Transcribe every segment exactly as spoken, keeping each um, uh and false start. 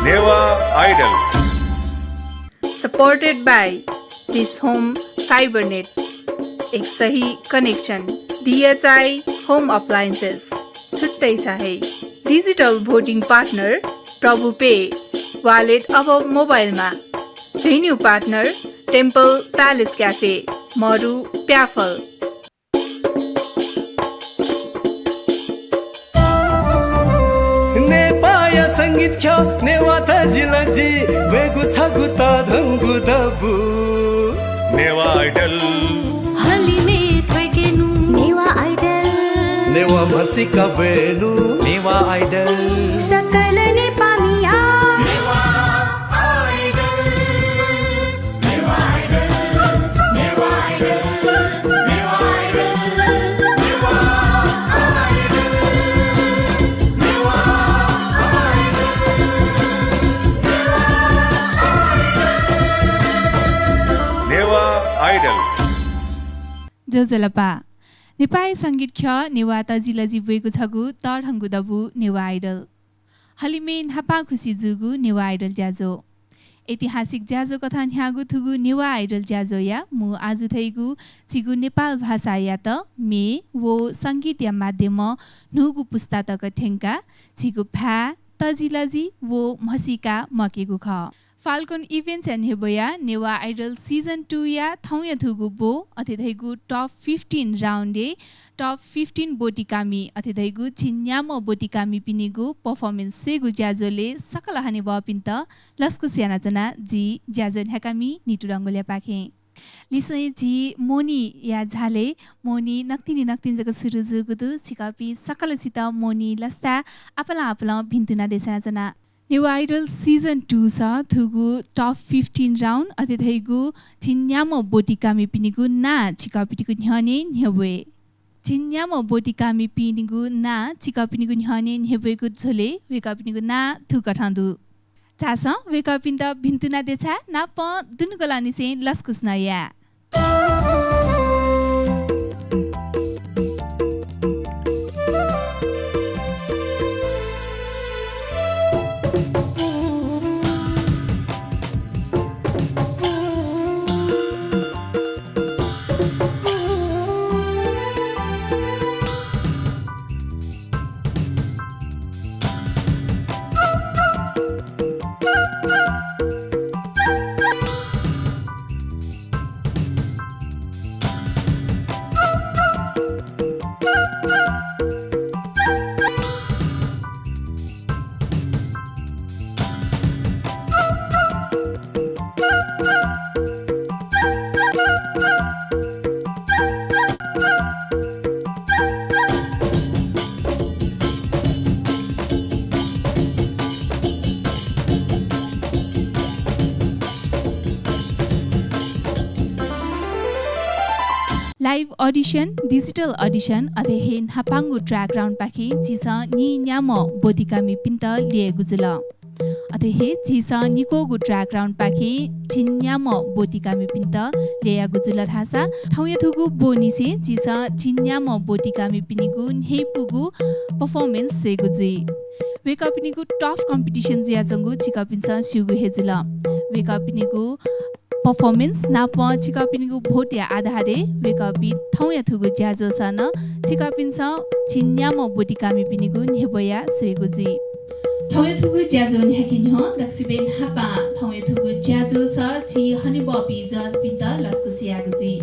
Newah idol. Supported by Dish Home Fibernet, एक सही कनेक्सन। डिएचआई होम अप्लायन्सेस, छुट्टै छ है। डिजिटल भोटिङ पार्टनर प्रभु पे, वालेट अब मोबाइलमा। Venue partner temple palace cafe, मरु प्याफल। नेपाःया संगीत ख्यः, नेवाः तजिलजि ब्वयेगु छगू तःधंगु दबू। नेवाः आइडल। हलिमय् थ्वय्केनु। नेवाः आइडल। नेवाः म्हसीका ब्वयेनु। नेवाः आइडल। सकल नेपाःमिया। नेवाः आइडल। नेवाः आइडल। ज्वजलपा। नेपाःया संगीत ख्यः, नेवाः तजिलजि ब्वयेगु छगू तःधंगु दबू नेवाः आइडल। हलिमय् न्हापां खुसि जूगु नेवाः आइडल ज्याझ्वः। ऐतिहासिक ज्याझ्वः कथं न्ह्याःगु थुगु नेवाः आइडल ज्याझ्वःया मू आजु धइगु झीगु नेपाल भाषायात म्ये व संगीतया माध्यमं न्हूगु पुस्ता तक थ्यंकाः झीगु भाय्, तजिलजि व म्हसीका म्वाकेगु खः। फाल्कन इभेन्ट्सया न्ह्यब्वया नेवाः आइडल season two या थौंया थुगु ब्व, अथे धइगु top fifteen round-य् top fifteen ब्वतिकामि, अथे धइगु झिंन्याम्ह ब्वतिकामिपिनिगु performance स्वयेगु ज्याझ्वलय् सकल हनेबहःपिन्त लसकुस यानाच्वना जि ज्याझ्वः न्ह्याकामि नितु डंगोलयापाखें। लिसें झी मोनीया झ्यालय्, मोनी नकतिनि नकतिनि जक सुरु जूगु दु। छिकपिं सकलसित मोनी लसताय् आपालं आपालं भिन्तुना देछानाच्वना। नेवाः आइडल season two स थुगु top fifteen round, अथे धइगु झिंन्याम्ह ब्वतिकामिपिनिगु नां छिकपिनिगु न्ह्यःने न्ह्यब्वये। झिंन्याम्ह ब्वतिकामिपिनिगु नां छिकपिनिगु न्ह्यःने न्ह्यब्वयेगु झ्वलय् वय्कःपिनिगु नां थुकथं दु। झासँ वय्कःपिन्त भिन्तुना देछाये, नापं दुनुगलंनिसें लसकुस नं याये। Live audition, digital audition, अथे हे न्हापांगु track round पाखें झीसं नीन्याम्ह ब्वतिकामिपिन्त ल्ययेगु जुल। अथे हे झीसं निक्वःगु track round पाखें झिंन्याम्ह ब्वतिकामिपिन्त ल्ययागु जुल धाःसा, थौंया थुगु ब्वनिसें झीसं झिंन्याम्ह ब्वतिकामिपिनिगु न्ह्यइपुगु performance स्वयेगु जुइ। वय्कःपिनिगु tough competition जुयाच्वंगु छिकपिन्सं स्यूगु हे जुल। वय्कःपिनिगु performance नापं छिकपिनिगु vote या आधारय् वय्कःपिं थौंया थुगु ज्याझ्वःसं नं छिकपिन्सं झिंन्याम्ह ब्वतिकामिपिनिगु न्ह्यब्वया स्वयेगु जुइ। थौंया थुगु ज्याझ्वः न्ह्याके न्ह्यः दक्वसिबें न्हापां थौंया थुगु ज्याझ्वःसं झी हनेबहःपिं judge-पिन्त लसकुस यायेगु जुइ।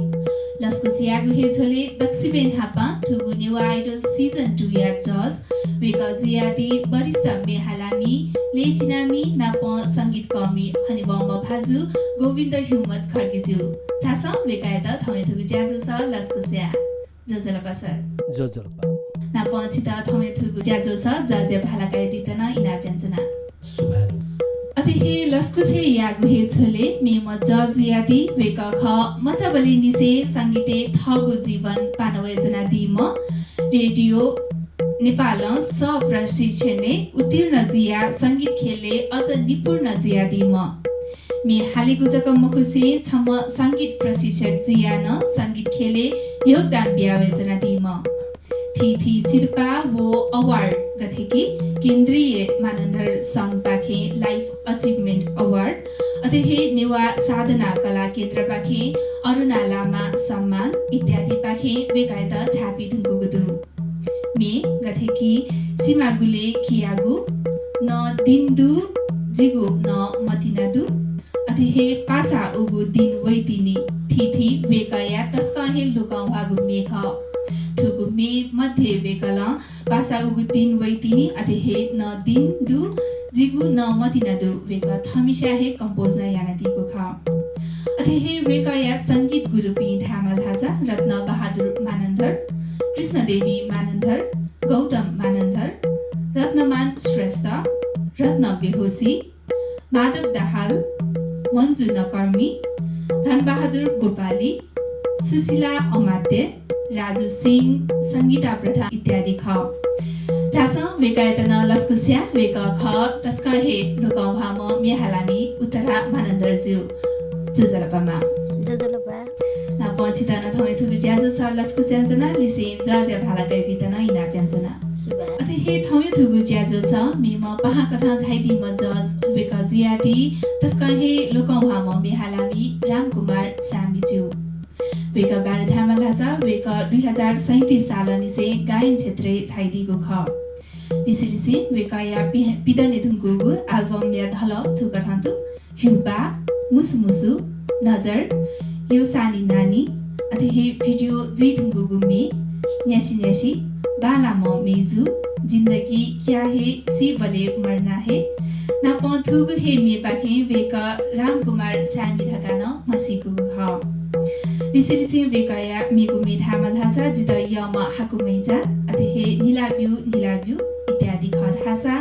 लसकुस यायेगु हे झ्वलय् दक्वसिबें न्हापां थुगु नेवाः Idol season two या judge वय्कः जुयादी वरिष्ठ म्ये हालामि, लय् चिनामि नापं संगीतकःमि हनेबहःम्ह भाजु गोविन्द ह्युमत खड्गीज्यू। झासँ वय्कःयात थौंया थुगु ज्याझ्वःसं लसकुस याये। ज्वजलपा सर। ज्वजलपा। नापं छितः थौंया थुगु ज्याझ्वःसं judge या भाला कयादीत नं इनाप यानाच्वना। सुभाय्। अथे हे लसकुस हे यायेगु हे झ्वलय् मेम्ह judge जुयादी वय्कः खः मचाबलय् निसें संगीतय् थःगु जीवन पाना वयाच्वनादीम्ह, रेडियो नेपालं सह प्रशिक्षणय् उत्तीर्ण जुयाः संगीत ख्यलय् अझ निपुण जुयादीम्ह, म्ये हालेगु जक मखुसें छम्ह संगीत प्रशिक्षक जुयाः नं संगीत ख्यलय् योगदान बिया वयाच्वनादीम्ह, थीथी सिरपाः व award गथे कि केन्द्रीय मानन्धर संघपाखें Life Achievement Award, अथे हे नेवाः साधना कला केन्द्रपाखें अरुणा लामा सम्मान इत्यादिपाखें वय्‌कःयात झाःपी धुंकूगु दु। म्ये गथे कि सिमागुलय् कियागु, न दिं दु, जिगु न मतिना दु, अथे हे पासा उगु दिं वइतिनि थीथी वय्‌कःया तसकं हे लोकंह्वाःगु म्ये खः। थुगु म्ये मध्ये वय्‌कलं पासा उगु दिं वइतिनि, अथे हे न दिं दु, जिगु न मतिना दु वय्‌कः थःम्हेस्यां हे compose नं यानादीगु खः। अथे हे वय्‌कःया संगीत गुरुपिं धायेमाल धाःसा रत्न बहादुर मानन्धर, कृष्णदेवी मानन्धर, गौतम मानन्धर, रत्नमान श्रेष्ठ, रत्न बेहोशी, माधव दाहाल, मन्जु नकर्मी, धनबहादुर गोपाली, सुशीला अमात्य, राजु सिंह, संगीता प्रधान इत्यादि खः। झासँ वय्‌कःयात नं लसकुस याये, वय्‌कः खः तसकं हे लोकंह्वाःम्ह म्ये हालामि उत्तरा मानन्धरज्यू। ज्वजलपा मां। ज्वजलपा। नापं छितः नं थौंया थुगु ज्याझ्वलय् लसकुस यानाच्वना, लिसें जःज्याय् भाला कयादीत नं इनाप यानाच्वना। सुभाय्। अथे हे थौंया थुगु ज्याझ्वलय् मेम्ह पाहां कथं झायादीम्ह जज वय्‌कः जुयादी तसकं हे लोकंह्वाःम्ह म्ये हालामि रामकुमार सामीज्यू। वय्‌कः बारे धायेमाल धाःसा वय्‌कः दुई हजार सैंतिस सालंनिसें गायन क्षेत्रय् झायादीगु खः। लिसें लिसें वय्‌कःया पि-, पिदने धुंकूगु album-या धलः थुकथं दु, ह्युपा, मुसुमुसु, नजर, यो सानी नानी, अथे हे video जुइ धुंकूगु म्ये, न्यासि न्यासि, बांलाम्ह मय्‌जु, जिन्दगी क्या है, सी बले मरना है। नापं थुगु हे म्येपाखें वय्‌कः रामकुमार सामी धकाः नं म्हसीकूगु खः। लिसें लिसें वय्‌कःया मेगु म्ये धायेमाल धाःसा जितः यःम्ह हाकुमैजा, अथे हे न्हिलाब्यू न्हिलाब्यू इत्यादि खः धाःसा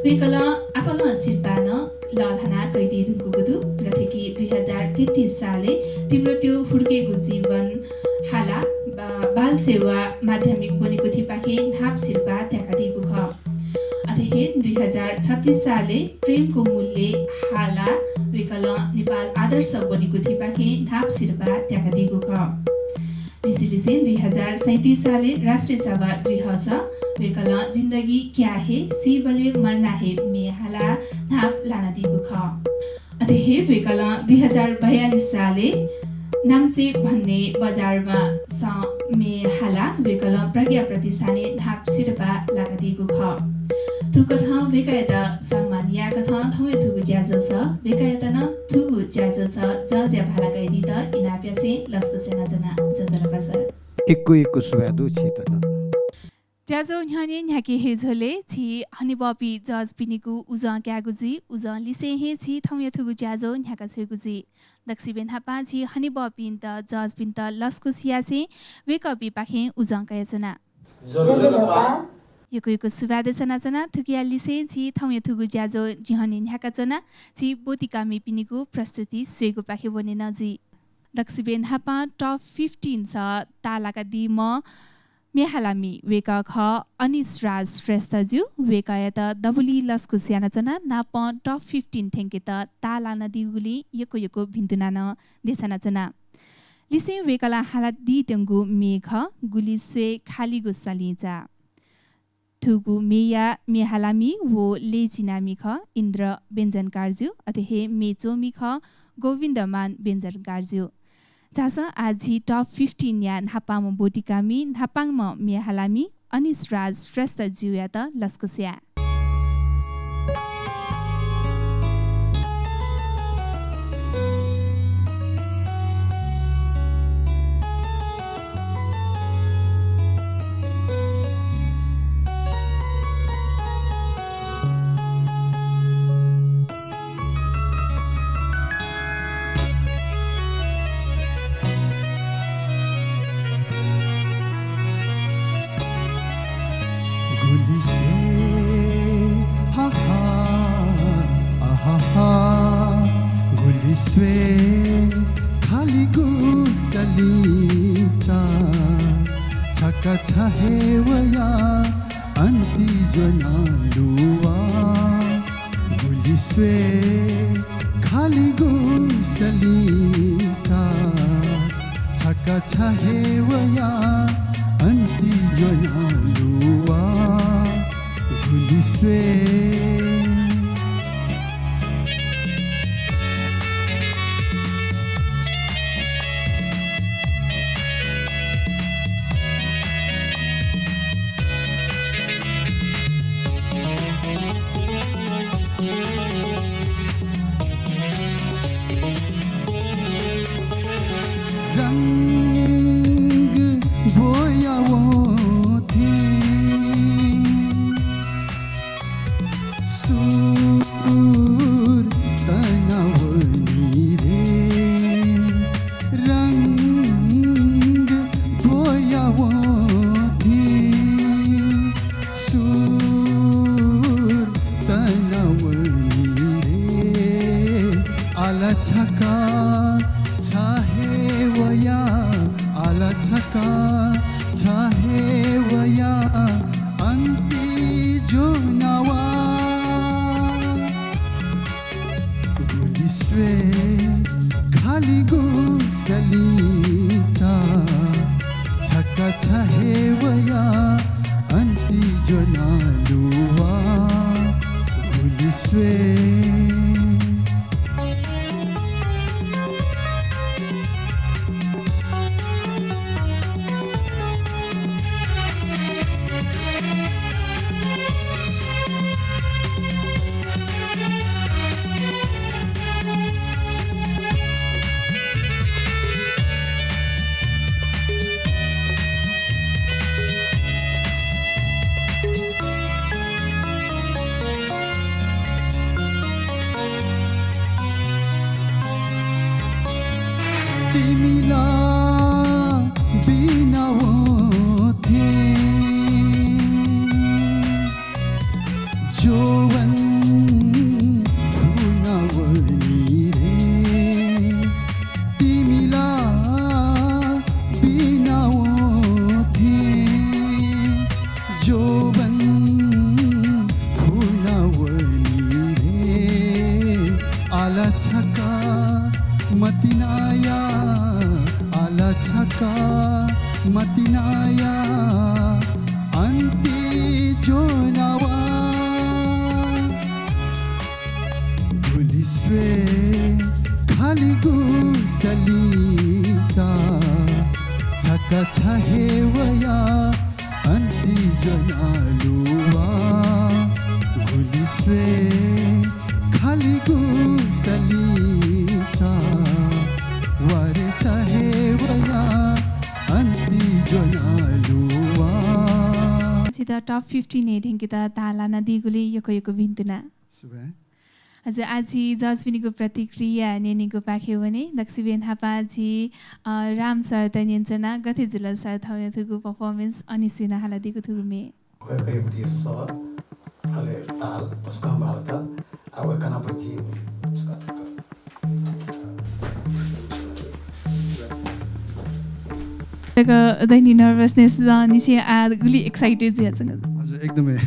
वय्‌कलं आपालं सिरपाः नं लःल्हाना कयादी धुंकूगु दु। गथे कि दुई हजार तेत्तिस सालय् तिमिरत्यो हुर्केगु जीवन हाला, बा-, बाल सेवा माध्यमिक ब्वनेकुथिपाखें न्हापा सिरपाः त्याकादीगु खः। अथे हे दुई हजार छत्तिस सालय् प्रेमको मूल्य हाला वय्‌कलं नेपाल आदर्श ब्वनेकुथिपाखें न्हापा सिरपाः त्याकादीगु खः। लिसें लिसें दुई हजार सैंतिस सालय् राष्ट्रिय सभागृहस वय्‌कलं जिन्दगी क्या है, सी बले मरना है म्ये हाला न्हापा लानादीगु खः। अथे हे वय्‌कलं दुई हजार बयालिस सालय् नाम्चे भन्ने बजारमा स म्ये हाला वय्‌कलं प्रज्ञा प्रतिष्ठानय् न्हापा सिरपाः लाकादीगु खः। थुकथं वय्‌कःयात सम्मान याःकथं थौंया थुगु ज्याझ्वलय् वय्‌कःयात नं थुगु ज्याझ्वलय् जःज्याय् भाला कयादीत इनाप यासें लसकुस यानाच्वना। ज्वजलपा सर। यक्व यक्व सुभाय् दु छितः नं। ज्याझ्वः न्ह्यःने न्ह्याके हे झ्वलय् झी हनेबहःपिं जजपिनिगु उजं कायेगु जुइ। उजं लिसें हे झी थौंया थुगु ज्याझ्वः न्ह्याका छ्वयेगु जुइ। दक्वसिबें न्हापां झी हनेबहःपिन्त जजपिन्त लसकुस यासें वय्‌कःपिंपाखें उजं कयाच्वना। ज्वजलपा। यक्व यक्व सुभाय् देछानाच्वना। थुकिया लिसें झी थौंया थुगु ज्याझ्वः न्ह्यःने न्ह्याकाच्वना। झी ब्वतिकामिपिनिगु प्रस्तुति स्वयेगुपाखे वने नं जुइ। दक्वसिबें न्हापां top fifteen स ताःलाकादीम्ह म्ये हालामि वय्‌कः खः अनिश राज श्रेष्ठज्यू। वय्‌कःयात दबुलिइ लसकुस यानाच्वना। नापं top fifteen थ्यंकेत ताःलानादीगुलिं यक्व यक्व भिन्तुना नं देछानाच्वना। लिसें वय्‌कलं हालादीत्यंगु म्ये खः गुलि स्वये खालिगु सलिंचा। थुगु म्येया म्ये हालामि व लय् चिनामि खः इन्द्र व्यञ्जनकारज्यू, अथे हे म्ये च्वमि खः गोविन्दमान व्यञ्जनकारज्यू। झासँ आः झी top fifteen या न्हापांम्ह ब्वतिकामि, न्हापांम्ह म्ये हालामि अनिश राज श्रेष्ठज्यूयात लसकुस याये। गुलि स्वये, हा हा, आहा हा। गुलि स्वये, खालिगु सलिंचा। छकः छ हे वया, अन्ति ज्वना लुवा। गुलि स्वये, खालिगु सलिंचा। छकः छ हे वया, अन्ति ज्वनालुवा गुलि स्वये। रंग ब्वया वं थें सुर तनावनी रे। रंग ब्वया वं थें सुर तनावनी रे। आला छका छाहे वया, आला छका छाहे वया अन्ति ज्वनावा। गुलि स्वये खालिगु सलिचा, छका छाहे वया अन्ति ज्वनालुवा। गुलि स्वये। तिमिला बिना वं थें जोवन फुनावनी रे। तिमिला बिना वं थें जोवन फुनावनी रे। आला छका मतिनाया, आला छका मतिनाया अन्ति ज्वनावा। गुलि स्वये खालिगु सलिचा, छका छाहे वया अन्ति ज्वनालुवा। गुलि स्वये खालिगु सलिचा, वारे छाहे वया अन्ति ज्वनालुवा। छित top fifteen-य् थ्यंकेत ताःलानादीगुलिं यक्व यक्व भिन्तुना। सुभाय्। हजुर, आः झी judge-पिनिगु प्रतिक्रिया न्यनेगु पाखे वने। दक्वसिबें न्हापां झी, अ, राम सरयात न्यनाच्वना, गथे जुल सर थौंया थुगु performance, अनिसं याना हालादीगु थुगु म्ये? वय्कःया सः, अले ताल तसकं बांलात। आः वय्कःनाप जिं छकः थुकः। वय्कःया दैनि nervousness नं निसें आः गुलि excited जुयाच्वंगु। हजुर, एकदमै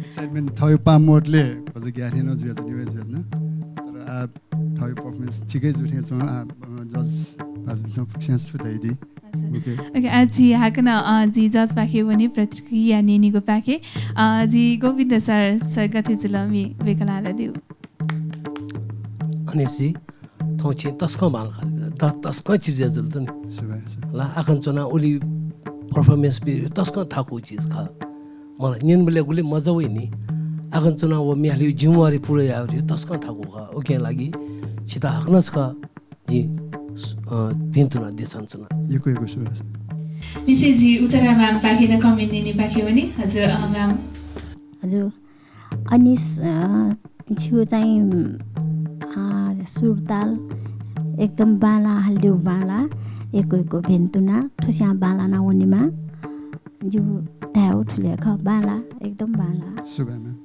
excitement थःगु पाः मदुले भचा ग्याःथें नं जुयाच्वनी, वय् जुयाच्वन। तर आः थःगु performance ठिकै जू थें च्वं। आः, अ, judge भाजुपिन्सं फुक्कसियां छु धयादी। हजुर। OK। OK, आः झी हाकनं, अ, झी judge पाखे वने, प्रतिक्रिया न्यनेगु पाखे। अ, झी गोविन्द सर, सर गथे जुल म्ये, वय्कलं हालादीगु? अनिसजी, थौं छिं तसकं बांलाक हालादिल। द-, तसकं चिजया जुल त नि। सुभाय्, सुभाय्। ला, आखन च्वनाः उलि performance बी तसकं थाकु चिज खः। मला न्यनेबलय् गुलि मजा वइ नि। आखन च्वनाः व म्ये हालेगु जिम्मेवारी पूरा यायेगु तसकं थाकु खः। उकिया लागि छित हाकनं छकः जिं, अ, भिन्तुना देछानाच्वना। यक्व यक्व सुभाय्। निसें झी उत्तरा ma'am पाखें नं comment न्यने पाखे वने। हजुर, अ, ma'am। हजुर, अनिस, अ, छिगु चाहिँ, अ, सुर ताल एकदम बांलाः हालादीगु बांलाः, यक्व यक्व भिन्तुना, थुस्यां बांलाना वनेमा। जिगु धायेगु थुलि खः, बांलाः, एकदम बांलाः। सुभाय् ma'am।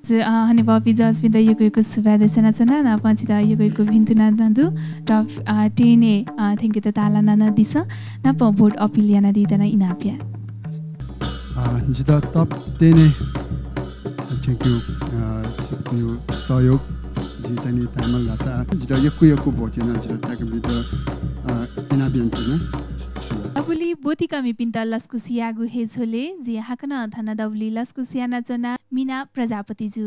हजुर, अ, हनेबहःपिं judge-पिन्त यक्व यक्व सुभाय् देछानाच्वना, नापं छित यक्व यक्व भिन्तुना नं दु। Top, अ, ten-य्, अ, थ्यंकेत ताःलानादिसँ, नापं vote appeal यानादीत नं इनाप या। अ, जितः top ten-य् थ्यंकेगु, अ, छिकपिनिगु सहयोग जिं चाहिँ नि ताय्माल धाःसा जितः यक्व यक्व vote यानाः जितः ताय्काबीत, अ, इनाप यानाच्वना। सु-, सुभाय्। दबुली ब्वतिकमिपिन्त लसकुस यायेगु हे झ्वलय् जिं हाकनं थन दबुली लसकुस यानाच्वना मिना प्रजापतिजु।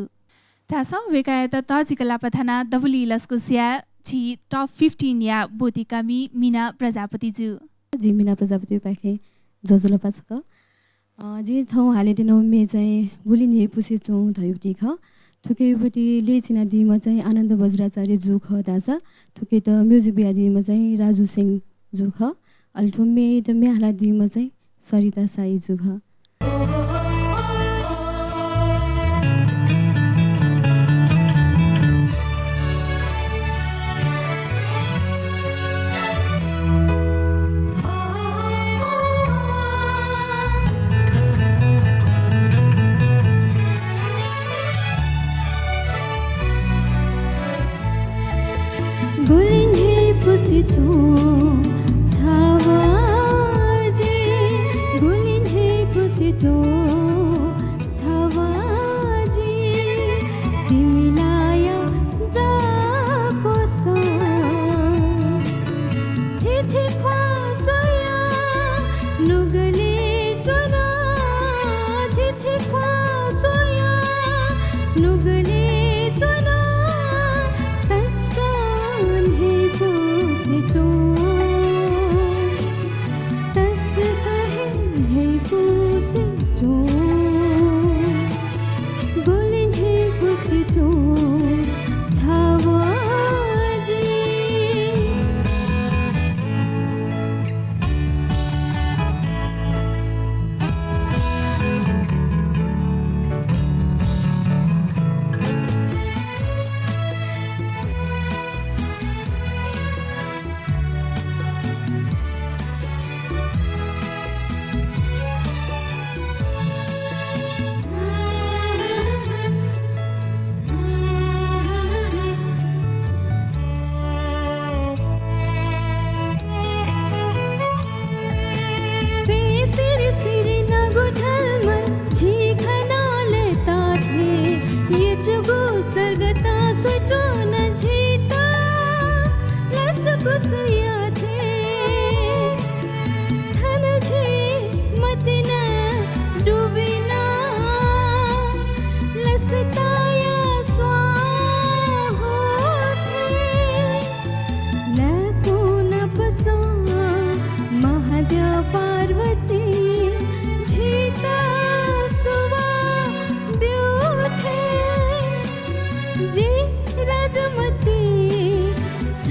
झासँ वय्कःयात तःजिक लापा थानाः दबुली लसकुस याये झी top fifteen या ब्वतिकमि मिना प्रजापतिजु। जि मिना प्रजापतिपाखें ज्वजलपा छकः। अ, जिं थौं हालेत्यनागु म्ये चाहिँ गुलि न्ह्यइपुसे च्वं धइगु खः। थुकियापट्टि ल्यय् चिनादीम्ह चाहिँ आनन्द वज्राचार्य जु खः धाःसा थुकियात music बियादीम्ह चाहिँ राजु सिंह जु खः। अले थ्व म्येयात म्ये हालादीम्ह चाहिँ सरिता साई जु खः। गुलि न्ह्यइपुसे च्वं छाव जि, गुलि न्ह्यइपुसे च्वं छाव जि, तिमिलाया जाकोसं। थीथी ख्वाः स्वयाः नुगलय् च्वन, थीथी ख्वाः स्वयाः नुगलय् च्वन, तसकं न्ह्यइपुसे च्वं, तसकं हे न्ह्यइपुसे च्वं। गुलि न्ह्यइपुसे च्वं छाव जि। फय् सिरि सिरि नगु झलमल झी खनाः लय्ताः थें, यचुगु सर्गतं स्वयाच्वन झीत लसकुस याः थें। थन झी मतिना दुबिना लसताया स्वां ह्वःथें। लय्कूनापसं महाद्यः पार्वतीं झीत सुवाः ब्यूथें। जि राजमति छ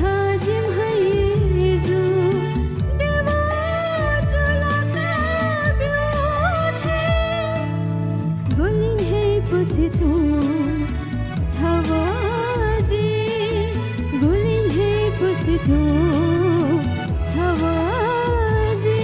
जिम्ह यय्जु देवाः जुलक ब्यूथें। गुलि न्ह्यइपुसे च्वं छाव जि, गुलि न्ह्यइपुसे च्वं छाव जि।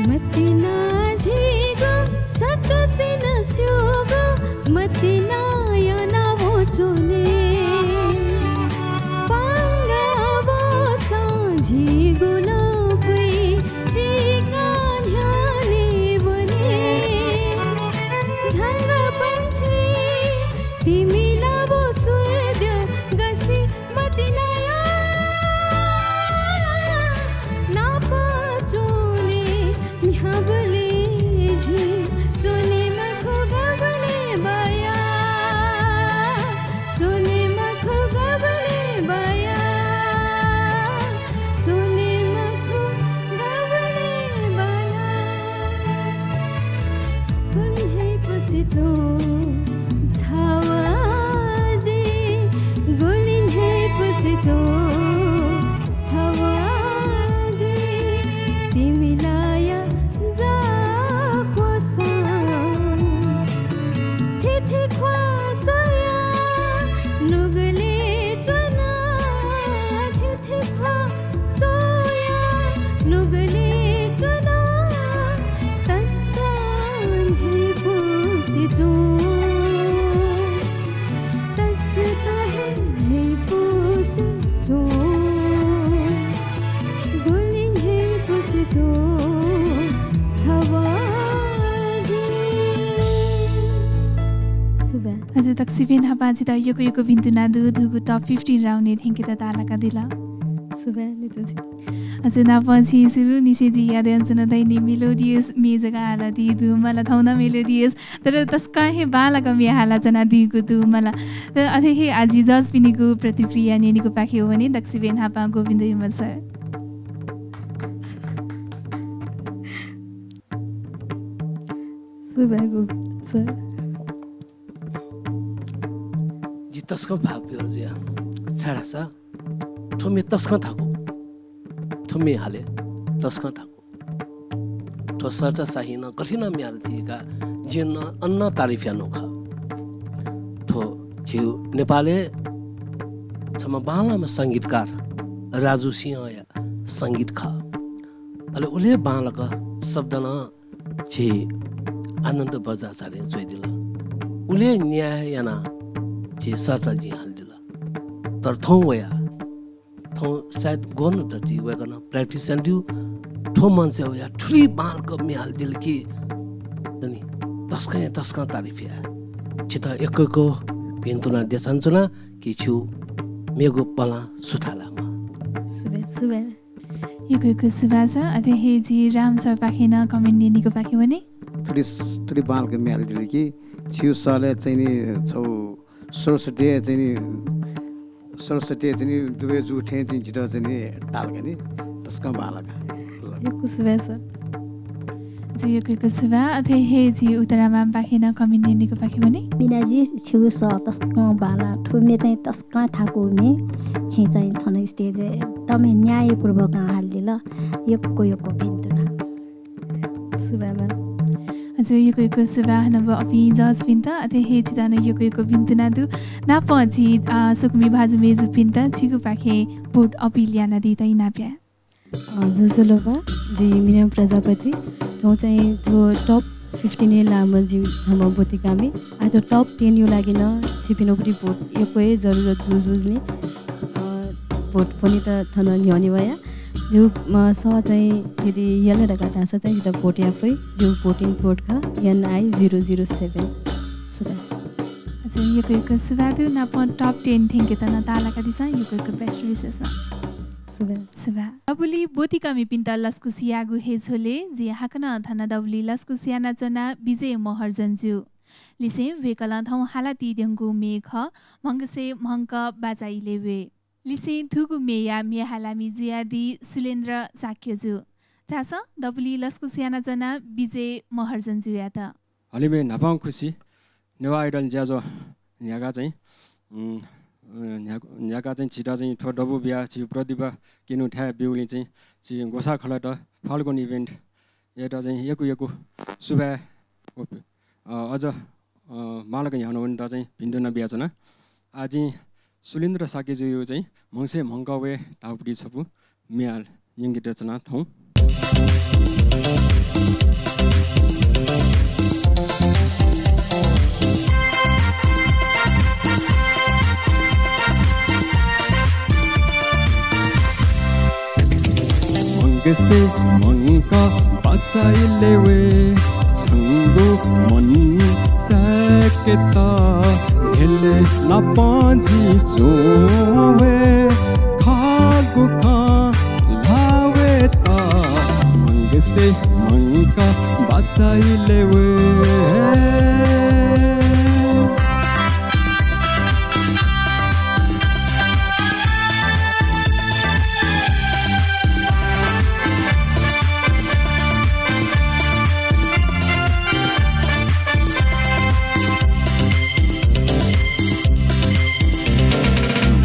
मतिना झीगु सकसिनं स्यूगु, मतिना याना वःच्वने। पांगा वःसां झीगु लँपुइ चिकाः न्ह्यःने वने। झंगःपंक्षी तिमिला व सूर्य गसि मतिनाया नाप च्वने न्ह्याबलें दक्वसिबें न्हापां छितः यक्व यक्व भिन्तुना दु, थुगु top fifteen round-य् थ्यंकेत ताःलाकादिल। सुभाय् नितुजी। अझ नापं झी सुरु निसें जिं याद यानाच्वना दनि melodious म्ये जक हालादी दु मला, थौं नं melodious, तर तसकं हे बांलाक म्ये हालाच्वनादीगु दु मला। तर अथे हे आः जि judge-पिनिगु प्रतिक्रिया न्यनेगु पाखे वने, दक्वसिबें न्हापां गोविन्द युमल sir। सुभाय् गोविन्द sir। जि तसकं भावविह्वल जुया, छाय्धाःसा थ्व म्ये तसकं थाकु, थ्व म्ये हाले तसकं थाकु। थ्व सर त साहिनं गथे यानाः म्ये हाल धकाः जिं नं अन तारिफ यानागु खः। थ्व झीगु नेपालय् छम्ह बांलाम्ह संगीतकार राजु सिंहया संगीत खः। अले उलि हे बांलाक शब्द नं झी आनन्द बज्राचार्यं च्वयादिल। उलि हे न्याय यानाः झी सरत जिं हालादिल। तर थौं वयाः, थौं सायद ग्वन्हु दति वय्कलं practice यानादिउ, थ्व मञ्चय् वयाः थुलि बांलाक म्ये हालादिल कि, दनि, तसकं हे तसकं तारिफ याये। छितः यक्व यक्व भिन्तुना देछानाच्वना कि छिगु मेगु पलां सुथालामा। सुभाय्, सुभाय्। यक्व यक्व सुभाय् sir। अथे हे जि राम सरपाखें नं comment न्यनेगु पाखे वने। थुलि, थुलि बांलाक म्ये हालादिल कि छिगु सलय् चाहिँ नि छगू सरस्वती चाहिँ नि, सरस्वती चाहिँ नि दुबे जू थें चाहिँ जितः चाहिँ नि ताल का नि, तसकं बांलाक। यक्व सुभाय् sir। जि यक्व यक्व सुभाय्। अथे हे जि उत्तरा ma'am पाखें नं comment न्यनेगु पाखे वने। मिनाजी, छिगु सः तसकं बांलाः, थ्व म्ये चाहिँ तसकं थाकु म्ये, छिं चाहिँ थन stage-य् एकदमै न्यायपूर्वकं हालादिल। यक्व यक्व भिन्तुना। सुभाय् ma'am। हजुर, यक्व यक्व सुभाय् हनेबहःपिं judge-पिन्त, अथे हे छितः नं यक्व यक्व भिन्तुना दु। नापं झी, अ, स्वकुमि भाजु मय्जुपिन्त छिगु पाखें vote appeal यानादीत इनाप याये। अ, ज्वजलपा, जि मिना प्रजापति। थौं चाहिँ थ्व top fifteen-य् लाःम्ह जि छम्ह ब्वतिकामि। आः थ्व top ten-या लागि नं छिपिनिगु vote यक्व हे जरुरत जुजुनि। अ, vote फ्वनेत थन न्ह्यःने वया। जिगु, अ, सः चाहिँ यदि यल धकाः धाःसा चाहिँ जितः vote याये फइ। जिगु voting code खः N I zero zero seven। सुभाय्। हजुर, यक्व यक्व सुभाय् दु। नापं top ten थ्यंकेत नं ताःलाकादिसँ, यक्व यक्व best wishes नं। सुभाय्। सुभाय्। दबुलिइ ब्वतिकामिपिन्त लसकुस यायेगु हे झ्वलय् जिं हाकनं थन दबुलिइ लसकुस यानाच्वना विजय महर्जन जु। लिसें वय्कलं थौं हालादी त्यंगु म्ये खः, म्हगसे म्हगं बाचा इले वये। लिसें थुगु म्येया म्ये हालामि जुयादी सुलेन्द्र शाक्य जु। झासँ दबुलिइ लसकुस यानाच्वना विजय महर्जन जुयात। हलिमय् न्हापां खुसि, नेवाः Idol ज्याझ्वः न्ह्याकाः चाहिँ, उम्, न्ह्याक-, न्ह्याकाः चाहिँ झीत चाहिँ थ्व दबू बियाः झीगु प्रतिभा क्यनेगु थाय् ब्यूगुलिं चाहिँ झी ग्वसाः खलःत फाल्गुन event-यात चाहिँ यक्व यक्व सुभाय्, अ, अझ, अ, बांलाक न्ह्याःने वनेत चाहिँ भिन्तुना बियाच्वना। आः जिं सुलेन्द्र शाक्य जुयागु चाहिँ म्हगसे म्हगं वये धाःगु छपु म्ये हाले न्यंकेत च्वना थौं। म्हगसे म्हगं बाचा इले वये, छंगु मन चाय्केत न्ह्यलय् नापं जि च्वं वये। खःगु खँ ल्हाः वयेत म्हगसे म्हगं बाचा इले वये।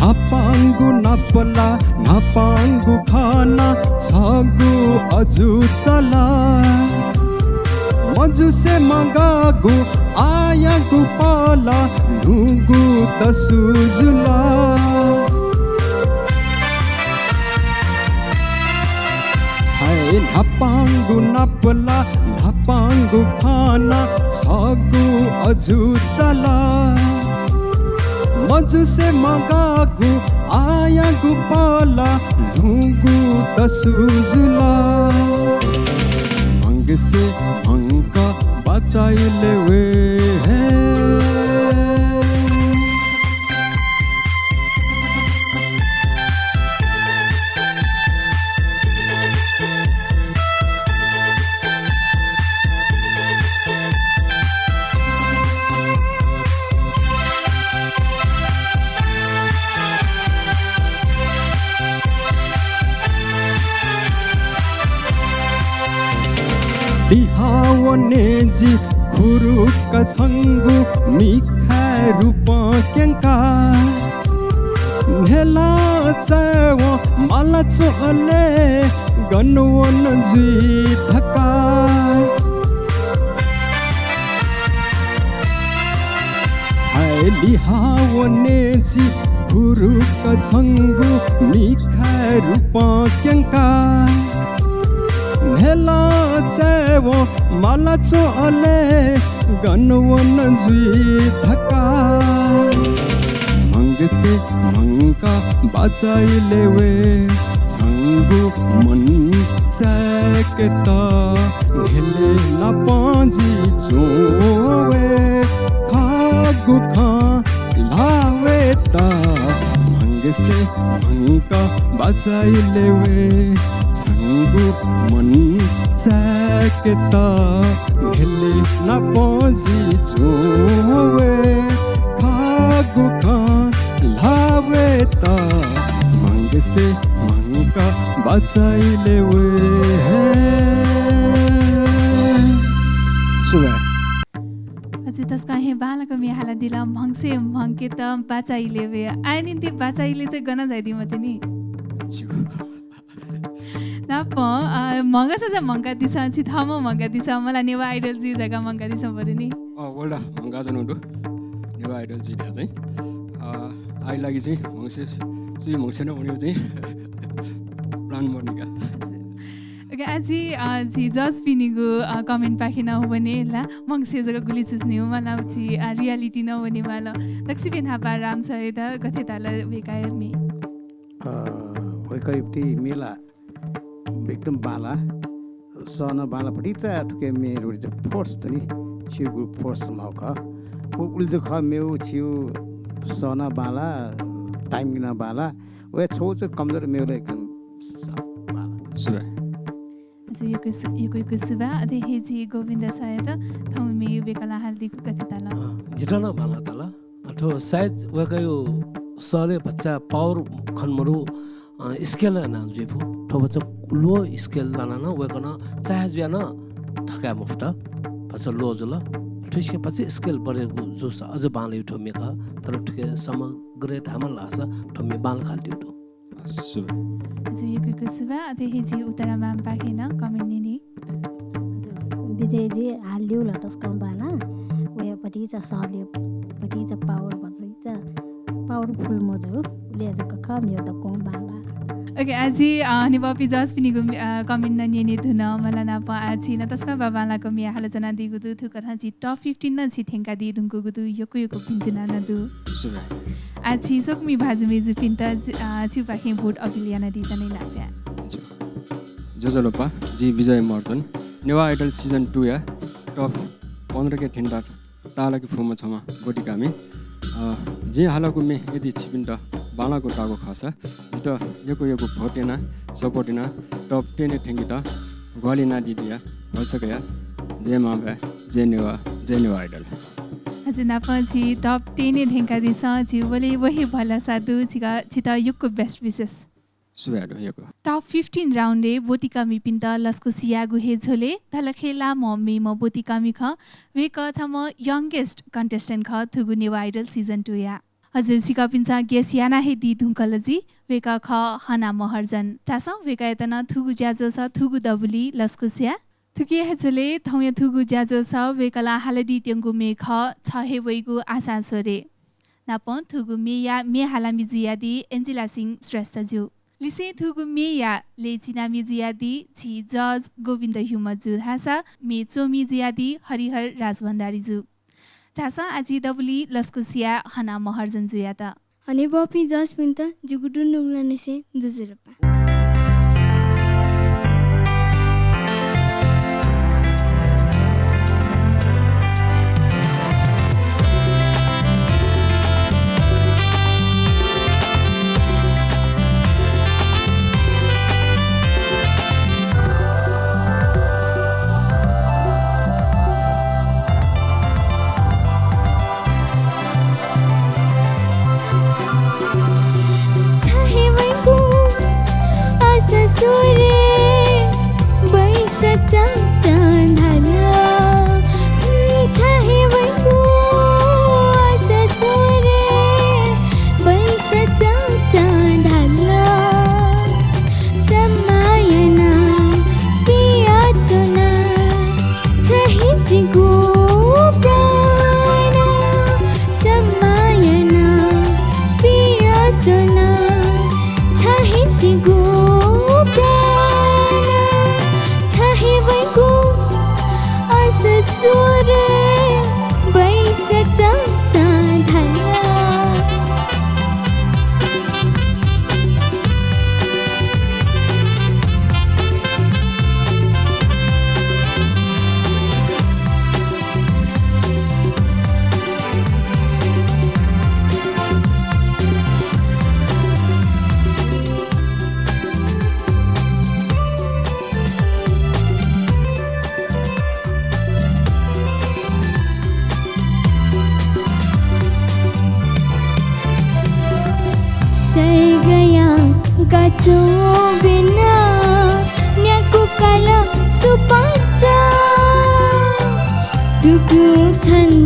न्हापांगु नापलाः, न्हापांगु खँ नं छगू अजू चलाः। मजुसे मगाःगु आःयागु पलाः, न्हूगु तसू जुलाः। हाय् न्हापांगु नापलाः, न्हापांगु खँ नं छगू अजू चलाः। मजुसे मगाःगु आःयागु पलाः, न्हूगु तसू जुलाः। म्हगसे म्हगं बाचा इले वये। लिहां वने जि खुरुक्क छंगु मिखाय् रुपं क्यंका। न्ह्यलं चाय्‌वं माला च्वंले गन वन जुइ धकाः। हाय् लिहां वने जि खुरुक्क छंगु मिखाय् रुपं क्यंका। न्ह्यलं चाय्‌वं माला च्वंले गन वन जुइ धकाः। म्हंगसे म्हंका बाचा इलय् वये छंगु मन चाय्‌केत। न्ह्यले नापं जि च्वं वये खःगु खँ ल्हाः वयेत। म्हंगसे म्हंका बाचा इलय् वये छंगु मन चाय्‌केत। न्ह्यले नापं जि च्वं वये खःगु खँ ल्हाः वयेत। म्हंगसे म्हंका बाचा इलय् वये। सुभाय्। हजुर, तसकं हे बांलाक म्ये हालादिल। म्हंगसे म्हंकेत बाचा इलय् वये। आः निंतिं बाचा इलय् चाहिँ गन झायादी मते नि? छु? नापं, अ, म्हंगसे चाहिँ म्हंकादिसँ, छि थःम्हं म्हंकादिसँ, मला नेवाः Idol जुइ धकाः म्हंकादिसँ बरु नि। अ, वल ला, म्हंकाच्वनागु दु। नेवाः Idol जुइ धकाः चाहिँ। अ, आः लागि चाहिँ म्हंगसे, सुइ म्हंगसे नं वनेगु चाहिँ plan मदुनि का। OK, आः झी, अ, झी judge पिनिगु, अ, comment पाखें नं वने ला, म्हंगसे जक गुलि चूसे नि, मला झी, अ, reality नं वने माल। दक्वसिबें न्हापां राम सरयात गथे ताल वय्कःया म्ये? अ, वय्कःया म्ये ला एकदम बांला, सः नं बांला, भतिचा थुके म्ये भतिचा force दनि, छिगु force माःगु खः। उ-, उलि जक खः, मेगु छिगु सः नं बांला, timing नं बांला, वय् छगू चाहिँ कमजोर, मेगु ला एकदम स-, बांला। सुभाय्। हजुर, यक्व सु-, यक्व यक्व सुभाय्। अथे हे झी गोविन्द सरयात थौं म्ये वय्कलं हालादीगु गथे ताल? अँ, जितः नं बांला ताल। अ, थ्व सायद वय्कःया सलय् भचा power खने मरु, अ, scale याना जुइ फु। थ्व भचा low scale लानाः नं वय्कलं चाहे जुयाः नं थकाये मफुत। भचा low जुल। थ्व scale भचा scale बढेगु जूसा अझ बांलाइगु थ्व म्ये खः। तर थुके समग्र धायेमाल धाःसा थ्व म्ये बांलाक हालादीगु दु। सुभाय्। हजुर, यक्व यक्व सुभाय्। अथे हे झी उत्तरा ma'am पाखें नं comment न्यने। हजुर, विजय जी हालादीगु ला तसकं बांला, वया भतिचा सलय् भतिचा power, भतिचा powerful मजू, उलि जक खः, मेगु दक्वं बांला। OK, आः झी, अ, हनेबहःपिं judge पिनिगु, अ, comment नं न्यने धुन, मला नापं आः झी नं तसकं बांबांलाक म्ये हालाच्वनादीगु दु। थुकथं झी top fifteen नं झी थ्यंकादी धुंकूगु दु, यक्व यक्व भिन्तुना नं दु। सुभाय्। आः झी स्वकुमि भाजु मय्जुपिन्त, अ, छिपाखें vote appeal यानादीत नं इनाप याये। ज्वजलपा, जि विजय महर्जन। नेवाः Idol season two या top पन्ध्र के थ्यंकाः ताःलाके फुम्ह छम्ह ब्वतिकामि। अ, जिं हालागु म्ये यदि छिपिन्त बांलाक ताःगु खःसा, जितः यक्व यक्व vote यानाः, support यानाः top ten य् थ्यंकेत ग्वाहालि यानादीत या भलसा कयाः। जय मांभाय्, जय नेवाः, जय नेवाः Idol। हजुर, नापं झी top ten य् थ्यंकादिसँ, झी वले व हे भलसा दु, झीगु, छितः यक्व best wishes। सुभाय् दु, यक्व। Top fifteen round य् ब्वतिकामिपिन्त लसकुस यायेगु हे झ्वलय् धलखय् लाःम्ह मेम्ह ब्वतिकामि खः। वय्कः छम्ह youngest contestant खः थुगु नेवाः Idol season two या। हजुर छिकपिन्सं guess याना हे दी धुंकल जुइ, वय्कः खः हना महर्जन। धाःसा वय्कःयात नं थुगु ज्याझ्वलय्, थुगु दबुलिइ लसकुस या। थुकिया हे झ्वलय् थौंया थुगु ज्याझ्वलय् वय्कलं हालादीत्यंगु म्ये खः छ हे वइगु आशां स्वरे। नापं थुगु म्येया म्ये हालामि जुयादी एन्जिला सिंह श्रेष्ठ ज्यू। लिसें थुगु म्येया लय् चिनामि जुयादी झी judge गोविन्द ह्युमा जु धाःसा म्ये च्वमि जुयादी हरिहर राजभण्डारी जु। झासँ आः झी दबुलिइ लसकुस याये हना महर्जन जुयात। हनेबहःपिं judge पिन्त जिगु दुनुगलंनिसें ज्वजलपा।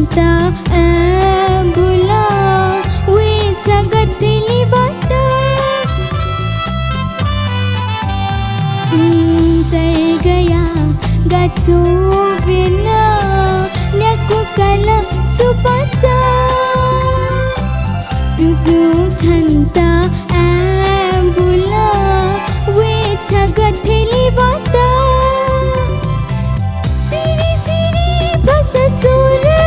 ता एम्बुला वे छगथली बात। उम्, जय गया गाचु बिना न्याकु कल सुपाचा। दुदु छन्ता एम्बुला वे छगथली बात। सिरि सिरि भसा सुरे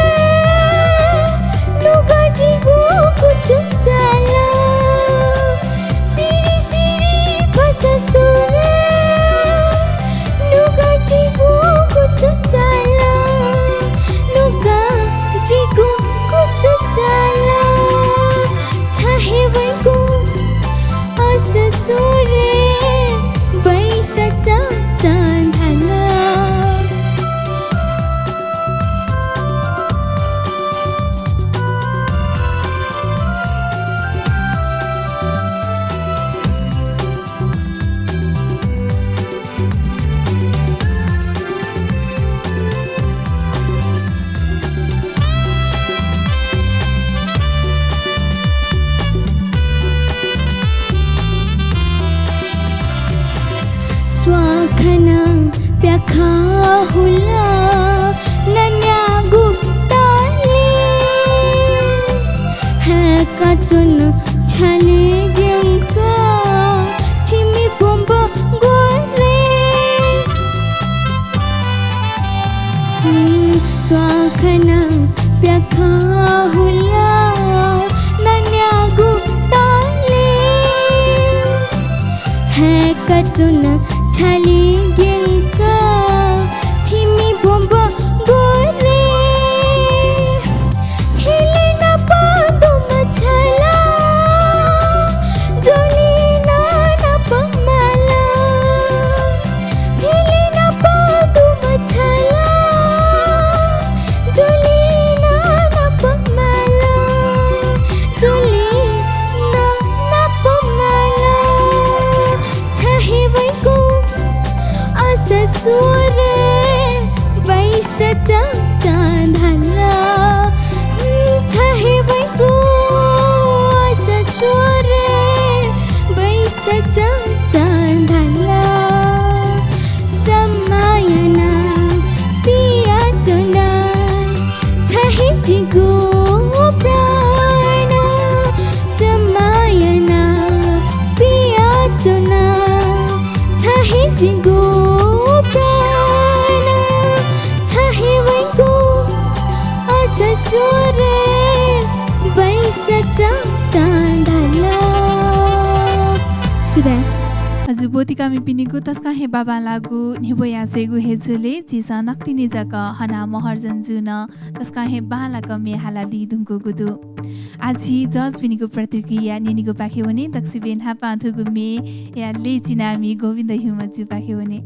नुगा जिगु कुचु चाला। सिरि सिरि भसा सुरे नुगा जिगु कुचु चाला। नुगा जिगु कुचु चाला। छाहे वइगु अस सुरे बैसा चाचां धाला। स्वाखना प्याखा हुला नन्यागु ताले। हय्‌का च्वन छाले ग्यंका छिमि ब्वंब ग्वरे। स्वाखना प्याखा हुला नन्यागु ताले। हय्‌का च्वन छाले ग्यंका छिमि ब्वंब ग्वरे। हिले नाप दुम्ह छाला, ज्वलिं नाप माला। हिले नाप दुम्ह छाला, ज्वलिं नाप माला। ज्वलिं नाप माला। छाहे वइगु अस सुरे बैसा चाचां धाला। छाहे वइगु अस सुरे बैसा चाचां धाला। समायना पिया च्वना छाहे जिगु प्राण। समायना पिया च्वना छाहे जिगु प्राण। छाहे वइगु अस सुरे बैसा चाचां धाला। सुभाय्। हजुर, ब्वतिकामिपिनिगु तसकं हे बांबांलाःगु न्ह्यब्वया स्वयेगु हे झ्वलय् झीसं नकतिनि जक हना महर्जन जुं नं तसकं हे बांलाक म्ये हालादी धुंकूगु दु। आः झी जजपिनिगु प्रतिक्रिया न्यनेगुपाखे वने। दक्वसिबें न्हापां थुगु म्येया लय् चिनामि गोविन्द ह्युमा जुपाखे वने।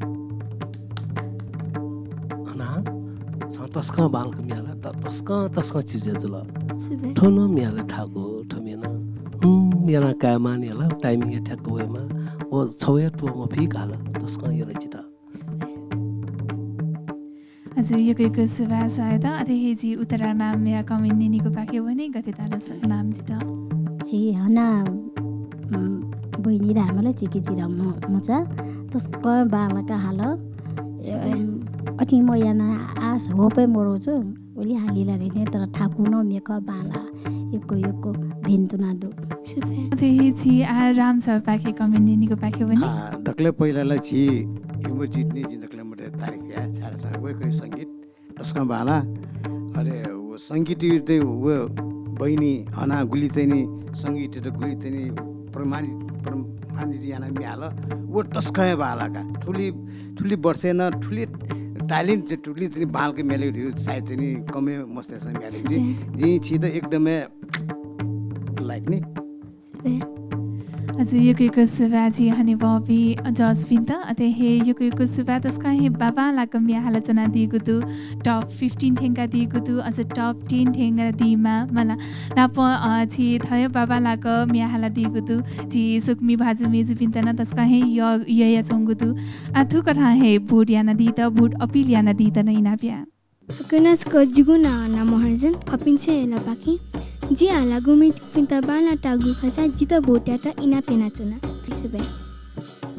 हना, छं तसकं बांलाक म्ये हाला, त-, तसकं, तसकं चिजु जुल। सुभाय्। थ्व नं म्ये हाले थाकु, थ्व म्ये नं। उम्, याना कायेमाः नि हाला, timing हे ठ्याक्क वयेमाः। व छवया त्वःमफिक हाल, तसकं यल जितः। हजुर, यक्व यक्व सुभाय् सरयात। अथे हे झी उत्तरा म्यामया comment न्यनेगुपाखे वने, गथे ताल स-, म्याम जितः? झी हना, उम्, बहिनी धायेमाल झीके जिरा म-, मचा, तसकं बांलाक हाल। सुभाय्। उम्, अथे म याना आश hope हे मदु छु, उलि हालिला रे ने, तर थाकु नं म्ये खः बांला। यक्व यक्व भिन्तुना दु। सुभाय्। अथे हे झी आः राम सरपाखे comment न्यनेगुपाखे वने। आ, दकलय् पहिला ला झी ह्युमा जुयात नि जिं दकलय् मते तारिफ याये, छाय्धाःसा वय्कःया संगीत तसकं बांला। अले व संगीत चाहिँ व बहिनी हना गुलि चाहिँ नि संगीत गुलि चाहिँ नि प्रमाणित, प्रमाणित याना म्ये हाल। व तसकं हे बांला का। थुलि, थुलि वर्षय् नं थुलि talent, थुलि चाहिँ नि बांलाक म्ये हाले धइगु सायद चाहिँ नि कम हे मस्तय्सं म्ये हाले। जिं, जिं छित एकदमै like नि। हजुर, यक्व यक्व सुभाय् झी हनेबहःपिं जजपिन्त। अथे हे यक्व यक्व सुभाय्, तसकं हे बांबांलाक म्ये हालाच्वनादीगु दु। Top fifteen थ्यंकादीगु दु, अझ top ten थ्यंकादीमाः मला। नापं, अ, झी थ्व हे बांबांलाक म्ये हालादीगु दु। झी स्वकुमि भाजु मय्जुपिन्त नं तसकं हे यः, यःयाच्वंगु दु। आः थुकथं हे vote यानादीत, vote appeal यानादीत नं इनाप या। सकसिनं जिगु नां महर्जन, खपिन्सं हे लपाखे। जिं हालागु म्ये छिकपिन्त बांलाः ताःगु खःसा जितः vote यायेत इनाप यानाच्वना। सुभाय्।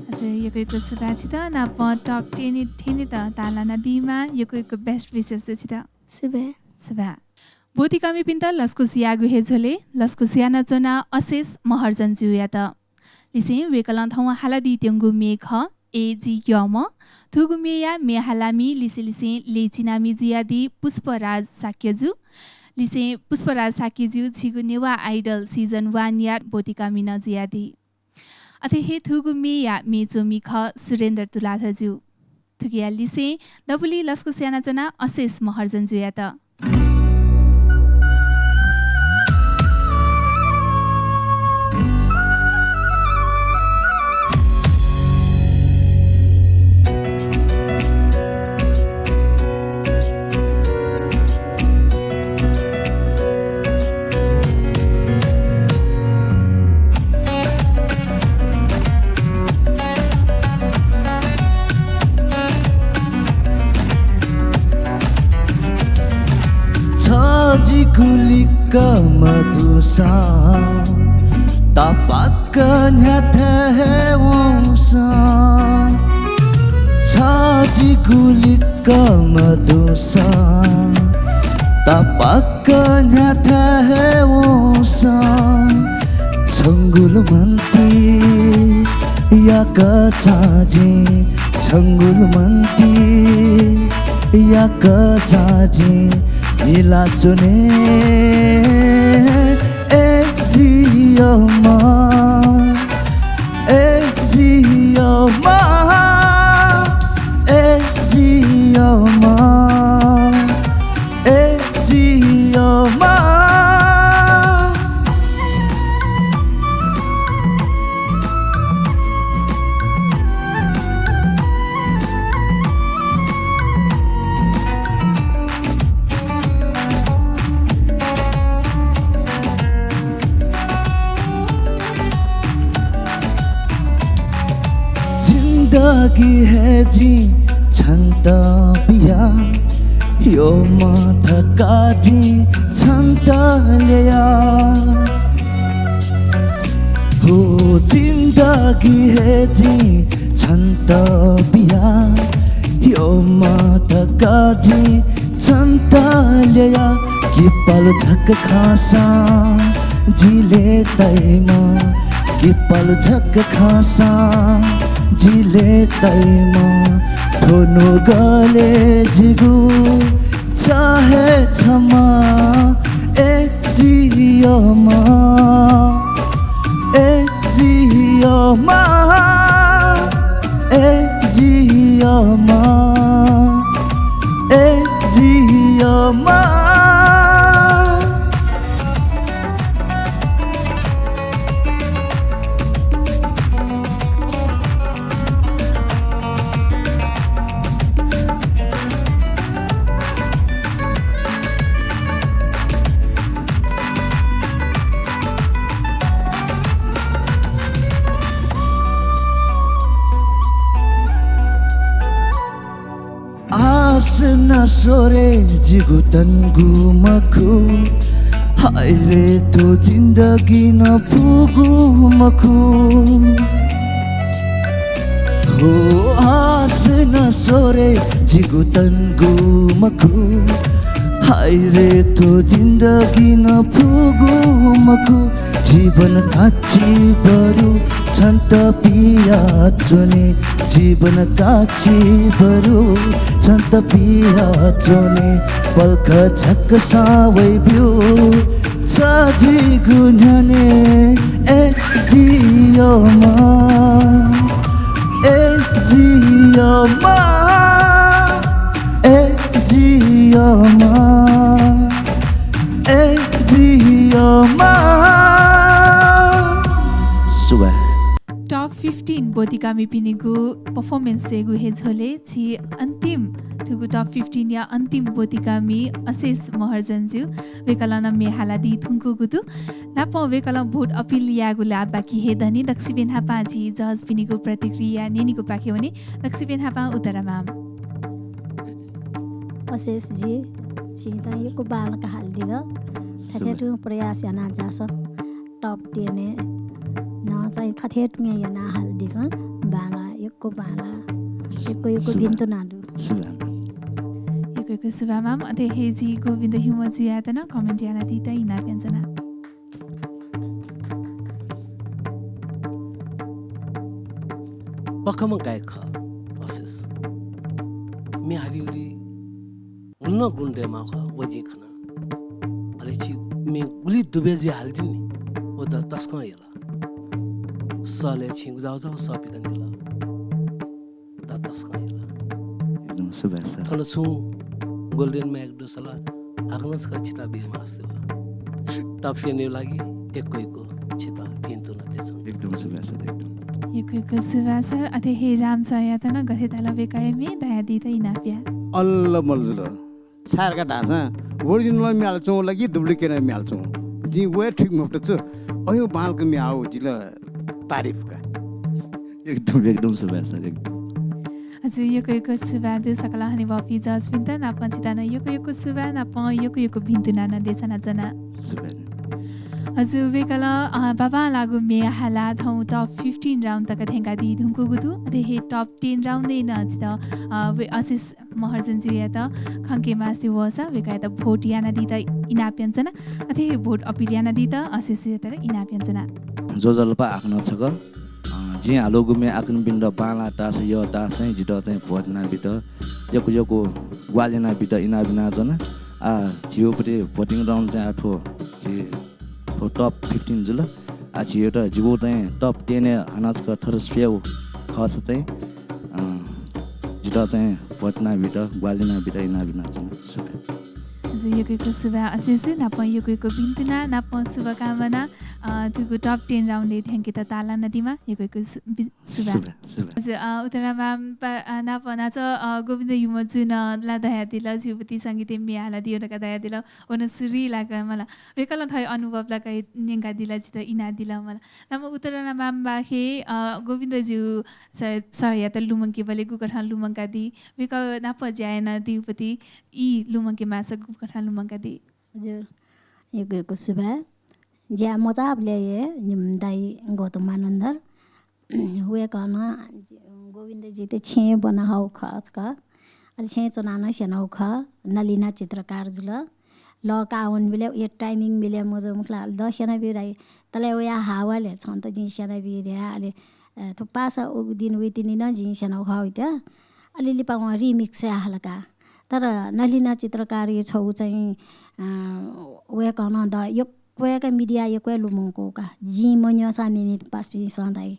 हजुर, यक्व यक्व सुभाय् छितः, नापं top ten थ्यनेत ताःलानादीमा यक्व यक्व best wishes दु छितः। सुभाय्। सुभाय्। ब्वतिकामिपिन्त लसकुस यायेगु हे झ्वलय् लसकुस यानाच्वना अशेष महर्जन ज्यूयात। लिसें वय्कलं थौं हालादीत्यंगु म्ये खः, ए जि यःम्ह। थुगु म्येया म्ये हालामि लिसें लिसें लय्चिनामि जुयादी पुष्पराज शाक्य जु। लिसें पुष्पराज शाक्य जु झीगु नेवाः Idol season one या ब्वतिकामि नं जुयादी। अथे हे थुगु म्येया म्ये च्वमि खः सुरेन्द्र तुलाधर जु। थुकिया लिसें दबुलिइ लसकुस यानाच्वना अशेष महर्जन जुयात। छ जिगु लिक्क मदुसां, तापाक न्ह्याथे हे वंसां। छ जिगु लिक्क मदुसां, तापाक क न्ह्याथे हे वंसां, छंगुल मन्ति याक चाजिं, छंगुल मन्ति याक चाजिं निलाच्वने। ए जियमा, ए जियमा, ए जियमा, ए जियमा। जिन्दगी हे जिं छन्त बिया, यःम्ह धकाः जिं छन्त ल्यया। हो जिन्दगी हे जिं छन्त बिया, यःम्ह धकाः जिं छन्त ल्यया। किपालु झक्क खंसां जि लय्ताइमा, किपालु झक्क खंसां जि लय्ताइमा। थ्व नुगलय् जिगु छ हे छम्ह ए जियमा, ए जियमा, ए जियमा, ए जियमा। आश नस्वरे जिगु तंगु मखु, हायरे थ्व जिन्दगी नं फुगु मखु। हो आश नस्वरे जिगु तंगु मखु, हायरे थ्व जिन्दगी नं फुगु मखु। जीवन काचि बरु छन्त पियाच्वने, जीवन काचि बरु छन्त पियाच्वने। पलख झक्कसां वइब्यु छ जिगु न्ह्यःने ए जियमा, ए जियमा, ए जियमा, ए जियमा। सुभाय्। Top fifteen ब्वतिकामिपिनिगु performance स्वयेगु हे झ्वलय् झी अन्तिम, थुगु top fifteen या अन्तिम ब्वतिकामि अशेष महर्जन जु, वय्कलं नं म्ये हालादी धुंकूगु दु। नापं वय्कलं vote appeal यायेगु ला बाकी हे दनि। दक्वसिबें न्हापां झी judge पिनिगु प्रतिक्रिया न्यनेगु पाखे वने। दक्वसिबें न्हापां उतरा ma'am। अशेष जी, छिं चाहिँ यक्व बांलाक हालादिल। थथे सुभाय्। तुं प्रयास याना झासँ। Top ten-य् नं चाहिँ थथे तुं याना हालादिसँ। बांला, यक्व बांला, यक्व यक्व सुभाय्। भिन्तुना दु। सुभाय्। यक्व यक्व सुभाय् माम। अथे हे जि गोविन्द ह्युमजुयात नं comment यानादीत इनाप यानाच्वना। पक्काम्ह गायक खः अशेष। म्ये हालीगुली गुण नं गुण दयेमाःगु खः, व जिं खना। अले छि म्ये गुलि दुबय् जुयाः हालादिल नि, व द तसकं यल। सलय् छिं गुजाःगु सः पिकंदिल। द तसकं यल। एकदम सुभाय् सर। थन छुं Golden Mic दुसा ला हाकनं छकः छितः बीमास्ति व। Top ten-या लागि यक्व यक्व छितः भिन्तुना देछाना। एकदम सुभाय् सर, एकदम। यक्व यक्व सुभाय् सर। अथे हे राम सरयात नं गथे धाल वय्कःया म्ये धयादीत इनाप या। अल्ल मल्ल जुल। छाय् धकाः धाःसा original म्ये हालाच्वंगु ला कि duplicate म्ये हालाच्वंगु? जिं व हे ठीक मफुत छु। अय् बांलाक म्ये हाःगु जितः तारिफ का। एकदम, एकदम सुभाय् सर, एकदम। हजुर, यक्व यक्व सुभाय् दु सकल हनेबहःपिं judge-पिन्त नापं छितः नं यक्व यक्व सुभाय् नापं यक्व यक्व भिन्तुना नं देछानाच्वना। सुभाय्। हजुर, वय्कलं, अ, बांबांलाःगु म्ये हालाः थौं top fifteen round तक थ्यंकादी धुंकूगु दु। अथे हे top ten round-य् नं छितः, अ, वे-, अशेष महर्जनजुयात खंके मास्ति वःसा वय्कःयात vote यानादीत इनाप यानाच्वना। अथे हे vote appeal यानादीत अशेषजुयात इनाप यानाच्वना। ज्वजलपा हाकनं छकः, अ, जिं हालागु म्ये आकनपिन्त बांलाः तास, यः तास चाहिँ जितः चाहिँ vote यानाबीत, यक्व यक्व ग्वाहालि यानाबीत इनाप यानाच्वना। आ, झीगु पति voting round चाहिँ आ थ्व, झी थ्व top fifteen जुल। आ, झीत जिगु चाहिँ top ten-य् हानं छकः थथे स्वयेगु खःसा चाहिँ, अँ, जितः चाहिँ vote यानाबीत, ग्वाहालि यानाबीत इनाप यानाच्वना। सुभाय्। हजुर, यक्व यक्व सुभाय् अशेष जु, नापं यक्व यक्व भिन्तुना, नापं शुभकामना, अ, थुगु top ten round-य् थ्यंकेत ताःलानादीमा, यक्व यक्व सु-, बि-, सुभाय्। सुभाय्, सुभाय्। हजुर, अ, उत्तरा ma'am पा-, अ, नापं नाच, अ, गोविन्द ह्युमजु नं ला धयादिल, झीगु पति संगीतय् म्ये हालादियो धकाः धयादिल। व नं सुरुइ लाक मला वय्कलं थःगु अनुभव लाक न्यंकादिल, जितः इनादिल मला। नापं उत्तरा ma'am बाखं, अ, गोविन्द जु स-, सरयात लुमंकेबलय् गुकथं लुमंकादी, वय्कः नाप ज्या यानादीगु पति ई लुमंके माःसा गुकथं लुमंकादी? हजुर, यक्व यक्व सुभाय्। ज्या मचाबलय् हे निम्ह दाइ गौतम मानन्धर वय्कलं गोविन्दजीत छेँय् ब्वना हःगु खः छकः। अले छेँय् च्वनाः नं स्यनागु खः। नलिना चित्रकार जुल। लः काः वनेबलय् उया timing मिले मजू मखुला। अले द स्यनाबी दाइ, तले वया हावाले छन्त जिं स्यनाबी धया। अले, अ, थ्व पासा उगु दिन वइतिनि नं जिं स्यनागु खः वइत। अले लिपा वं remix याः हल का। तर नलिना चित्रकारया छगू चाहिँ, अ, वय्कलं द यक्व हे media यक्व हे लुमंकूगु का। जिं मन्यंसां मेमेपासापिन्सं धाइ,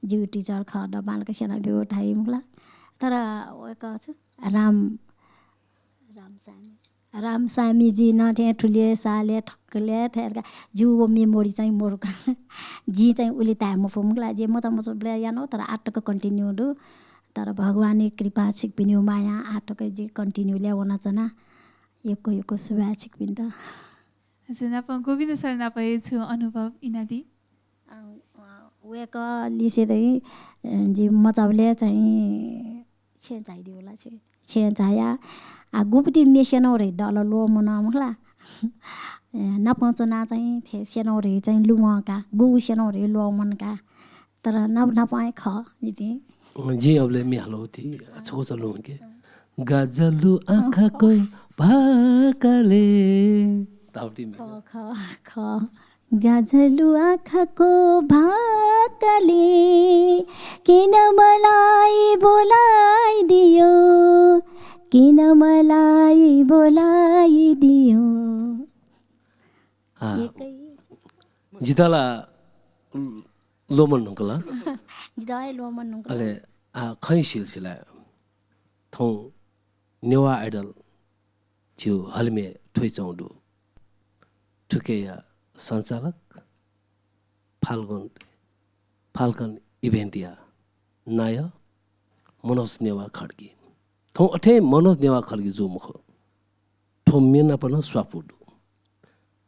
जिगु teacher खः द, बांलाक स्यनाब्यु धाइ मखुला। तर वय्कः छु, राम, रामसामी। रामसामीजी नं थें थुलि सालय् थकलय् थय्‌का जिगु व memory चाहिँ मरु का। जिं चाहिँ उलि ताये मफु मखुला, जि मचा मचाबलय् यानागु, तर आः तक continue दु। तर भगवानया कृपां छिकपिनिगु मायां आः तक जि continue ले वनाच्वना। यक्व यक्व सुभाय् छिकपिन्त। अच्छा, नापं गोविन्द सर नाप हे छुं अनुभव इनादी? अ, अ, वय्कःलिसे चाहिँ, अ, जि मचाबलय् चाहिँ छेँय् झायादिउ ला, छेँय्, छेँय् झाया। आ, गुपति म्ये स्यनागु धइ दल ल्वःमन मखुला। अ, नापं च्वनाः चाहिँ थें स्यनागु धइ चाहिँ लुमं का, गुगु स्यनागु धइ ल्वःमन का। तर नाप नापं हे खः जिपिं। अँ, जिं अबलय् म्ये हालागु ति, छकूचा लुमंके। गाजलु आँखाको भाकाले। ताउति म्ये। खः, खः, खः। गाजलु आँखाको भाकाले किन मलाई बोलाइदियो, किन मलाई बोलाइदियो। आ, एकै जितः ला ल्वःमन धुंकल। जितः हे ल्वःमन धुंकल। अले, आ, खँया सिलसिलाय् थौं नेवाः Idol झीगु हलिमय् थ्वइच्वंगु दु। थुकिया सञ्चालक फाल्गुन, Falcon Event-या नायः मनोज नेवाः खड्गी। थौं अथे मनोज नेवाः खड्गी जू मखु, थ्व म्ये नाप नं स्वापू दु।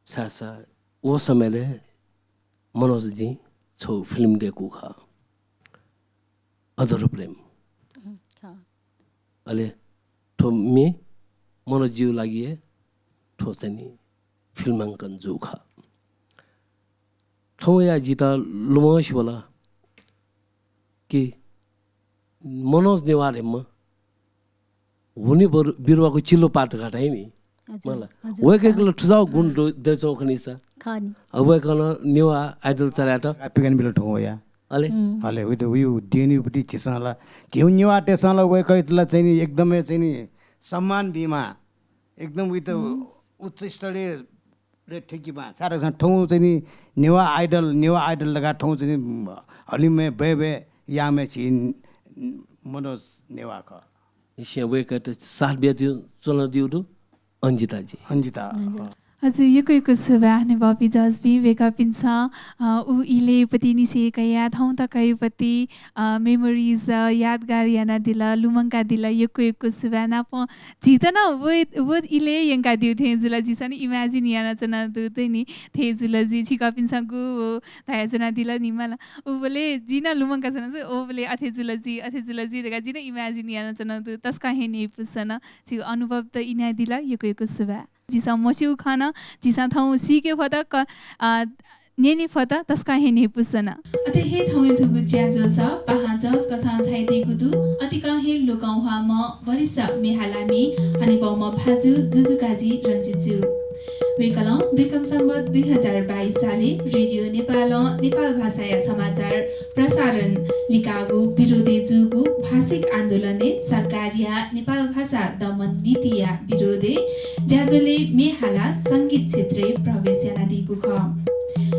छाय्‌सा व समयलय् मनोजजीं छगू film दय्‌कूगु खः, अधुरो प्रेम। उम्, खः। अले थ्व म्ये मनोजज्यूया लागि हे थ्व चाहिँ नि फिल्मांकन जू खः। थौं वयाः जितः लुमंसे वल कि मनोज नेवाः धाःम्ह हुनि बरु बिरुवाको चिल्लो पात धकाः धाइ नि। हजुर, मला। हजुर। वय्कःयाके ला थुजाःगु गुण दु, दय्च्वंगु खनिसा। खः नि। अब वय्कलं नेवाः Idol चले यात। पिकान बिल थौं वयाः। अले? हम्म। अले, उइत उयो देनीपति झीसं ला, झीगु नेवाःतय्सं ला वय्कःयात ला चाहिँ नि एकदमै चाहिँ नि सम्मान बीमाः। एकदम उइत हम्म। उच्च स्तरीय रे ठेकीमा। सारा सन थौं चाहिँ नि नेवाः Idol, नेवाः Idol धकाः थौं चाहिँ नि हलिमय् बय्बय् याःम्ह झी मनोज नेवाः खः। इसिं वय्कःयात साथ बियाच्वनादीगु दु अन्जिताजी। अन्जिता, हजुर। अँ। हजुर, यक्व यक्व सुभाय् हनेबहःपिं जजपिं, वय्कःपिन्सं, अ, उ इलय् पतिनिसें कयाः थौं तकया पति, अ, memories, अ, यादगार यानादिल, लुमंकादिल, यक्व यक्व सुभाय्। नापं झीत नं व, व इलय् यंकादीगु थें जुल, झीसं नि imagine यानाच्वनागु दु नि, थें जुल जि छिकपिन्सं गु व धयाच्वनादिल नि मला। उबलय् जि नं लुमंकाच्वना जि, उबलय् अथे जुल जि, अथे जुल जि धकाः जि नं imagine यानाच्वनागु दु। तसकं हे न्ह्यइपुसे नं छिगु अनुभवत इनादिल, यक्व यक्व सुभाय्। झीसं मस्यूगु खँ नं झीसं थौं सीके फत, क-, अ, न्यने फत, तसकं हे न्ह्यइपुसे नं। अथे हे थौंया थुगु ज्याझ्वलय् पाहां जज कथं झायादीगु दु, अतिकं हे लोकंह्वाःम्ह वरिष्ठ म्ये हालामि हनेबहःम्ह भाजु जुजुकाजी रञ्जितजु। वय्कलं वृकम सम्बत दुई हजार बाइस सालय् रेडियो नेपालं नेपाल भाषाया समाचार प्रसारण लिकाःगु विरोधय् जूगु भाषिक आन्दोलनय् सरकारया नेपाल भाषा दमन नीतिया विरोधय् ज्याझ्वलय् म्ये हालाः संगीत क्षेत्रय् प्रवेश यानादीगु खः।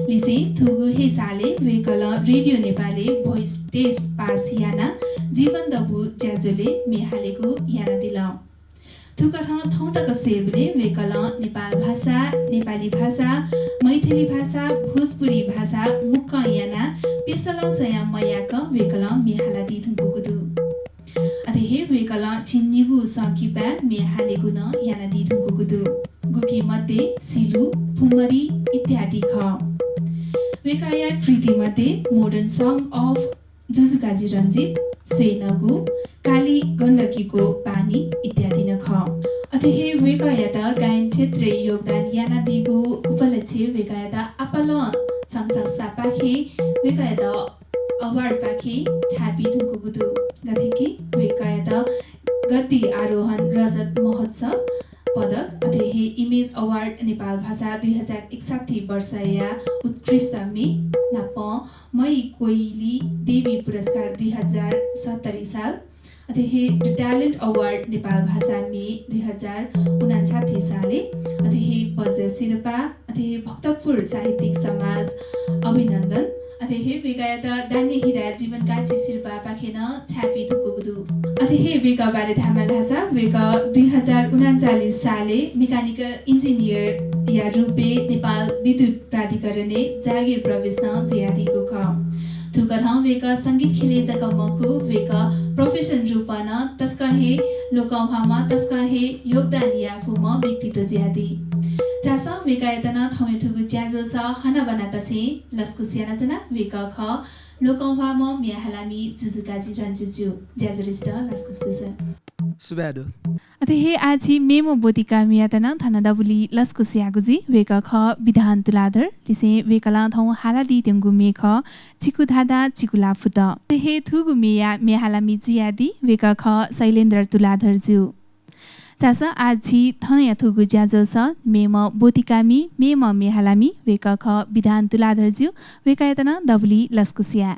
लिसें थुगु हे सालय् वय्कलं रेडियो नेपालय् voice test pass यानाः जीवन दबू ज्याझ्वलय् म्ये हालेगु यानादिल। थुकथं थौं तक स्वयेबलय् वय्कलं नेपाल भाषा, नेपाली भाषा, मैथिली भाषा, भोजपुरी भाषा मुक्कं यानाः प्यसलं स्वयां मयाकं वय्कलं म्ये हालादी धुंकूगु दु। अथे हे वय्कलं झिंनिगू संकिपाय् म्ये हालेगु नं यानादी धुंकूगु दु। गुकी मध्ये सिलु, भुमरी इत्यादि खः। वय्कःया कृति मध्ये Modern Song of जुजुकाजी रञ्जित, स्वयेनगु, काली गण्डकीको पानी इत्यादि नं खः। अथे हे वय्कःयात गायन क्षेत्रय् योगदान यानादीगु उपलक्ष्यय् वय्कःयात आपालं संघ संस्थापाखें वय्कःयात award पाखें छायेपी धुंकूगु दु। गथे कि वय्कःयात गद्दी आरोहण रजत महोत्सव पदक, अथे हे Image Award नेपाल भाषा दुई हजार एकसट्ठी वर्षया उत्कृष्ट म्ये नापं मय् कोइली देवी पुरस्कार दुई हजार सत्तरी साल, अथे हे The Talent Award नेपाल भाषा म्ये दुई हजार उनान्साठी सालय्, अथे हे बज्र सिरपाः, अथे हे भक्तपुर साहित्यिक समाज अभिनन्दन, अथे हे वय्कःयात दान्य हिरा जीवनकाछि सिरपाःपाखें नं छायेपी धुंकूगु दु। अथे हे वय्कः बारे धायेमाल धाःसा वय्कः दुई हजार उनान्चालिस सालय् mechanical engineer या रूपय् नेपाल विद्युत प्राधिकरणय् जागिर प्रवेश नं जुयादीगु खः। थुकथं वय्कः संगीत ख्यलय् जक मखु, वय्कः profession रूपं नं तसकं हे लोकंह्वाःम्ह, तसकं हे योगदान याये फुम्ह व्यक्तित्व जुयादी। झासँ वय्कःयात नं थौंया थुगु ज्याझ्वलय् हनाबना तसें लसकुस यानाच्वना। वय्कः खः लोकंह्वाःम्ह म्ये हालामि जुजुकाजी रञ्जितजु। ज्याझ्वलय् छितः लसकुस दु। सुभाय् दु। अथे हे आः झी मेम्ह ब्वतिकामियात नं थन दबुलिइ लसकुस यायेगु जुइ। वय्कः खः विधान तुलाधर। लिसें वय्कलं थौं हालादी त्यंगु म्ये खः चिकुधाधा चिकुलाफुत। अथे हे थुगु म्येया म्ये हालामि जुयादी वय्कः खः शैलेन्द्र तुलाधरजु। झासँ आः झी थनया थुगु ज्याझ्वलय् मेम्ह ब्वतिकामि, मेम्ह म्ये हालामि वय्कः खः विधान तुलाधरजु। वय्कःयात नं दबुलिइ लसकुस याये।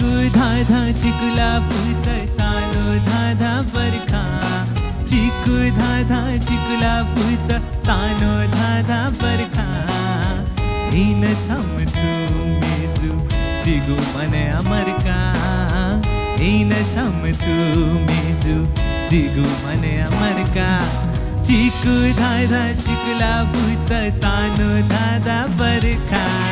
चिकुधाधा चिकुलाफुत तानो धाधा बरखा। चिकुधाधा चिकुलाफुत तानो धाधा बरखा। इन छम थु मेजु जिगु मनया मरका। इन छम थु मेजु जिगु मनया मरका। चिकुधाधा चिकुलाफुत तानो धाधा बरखा।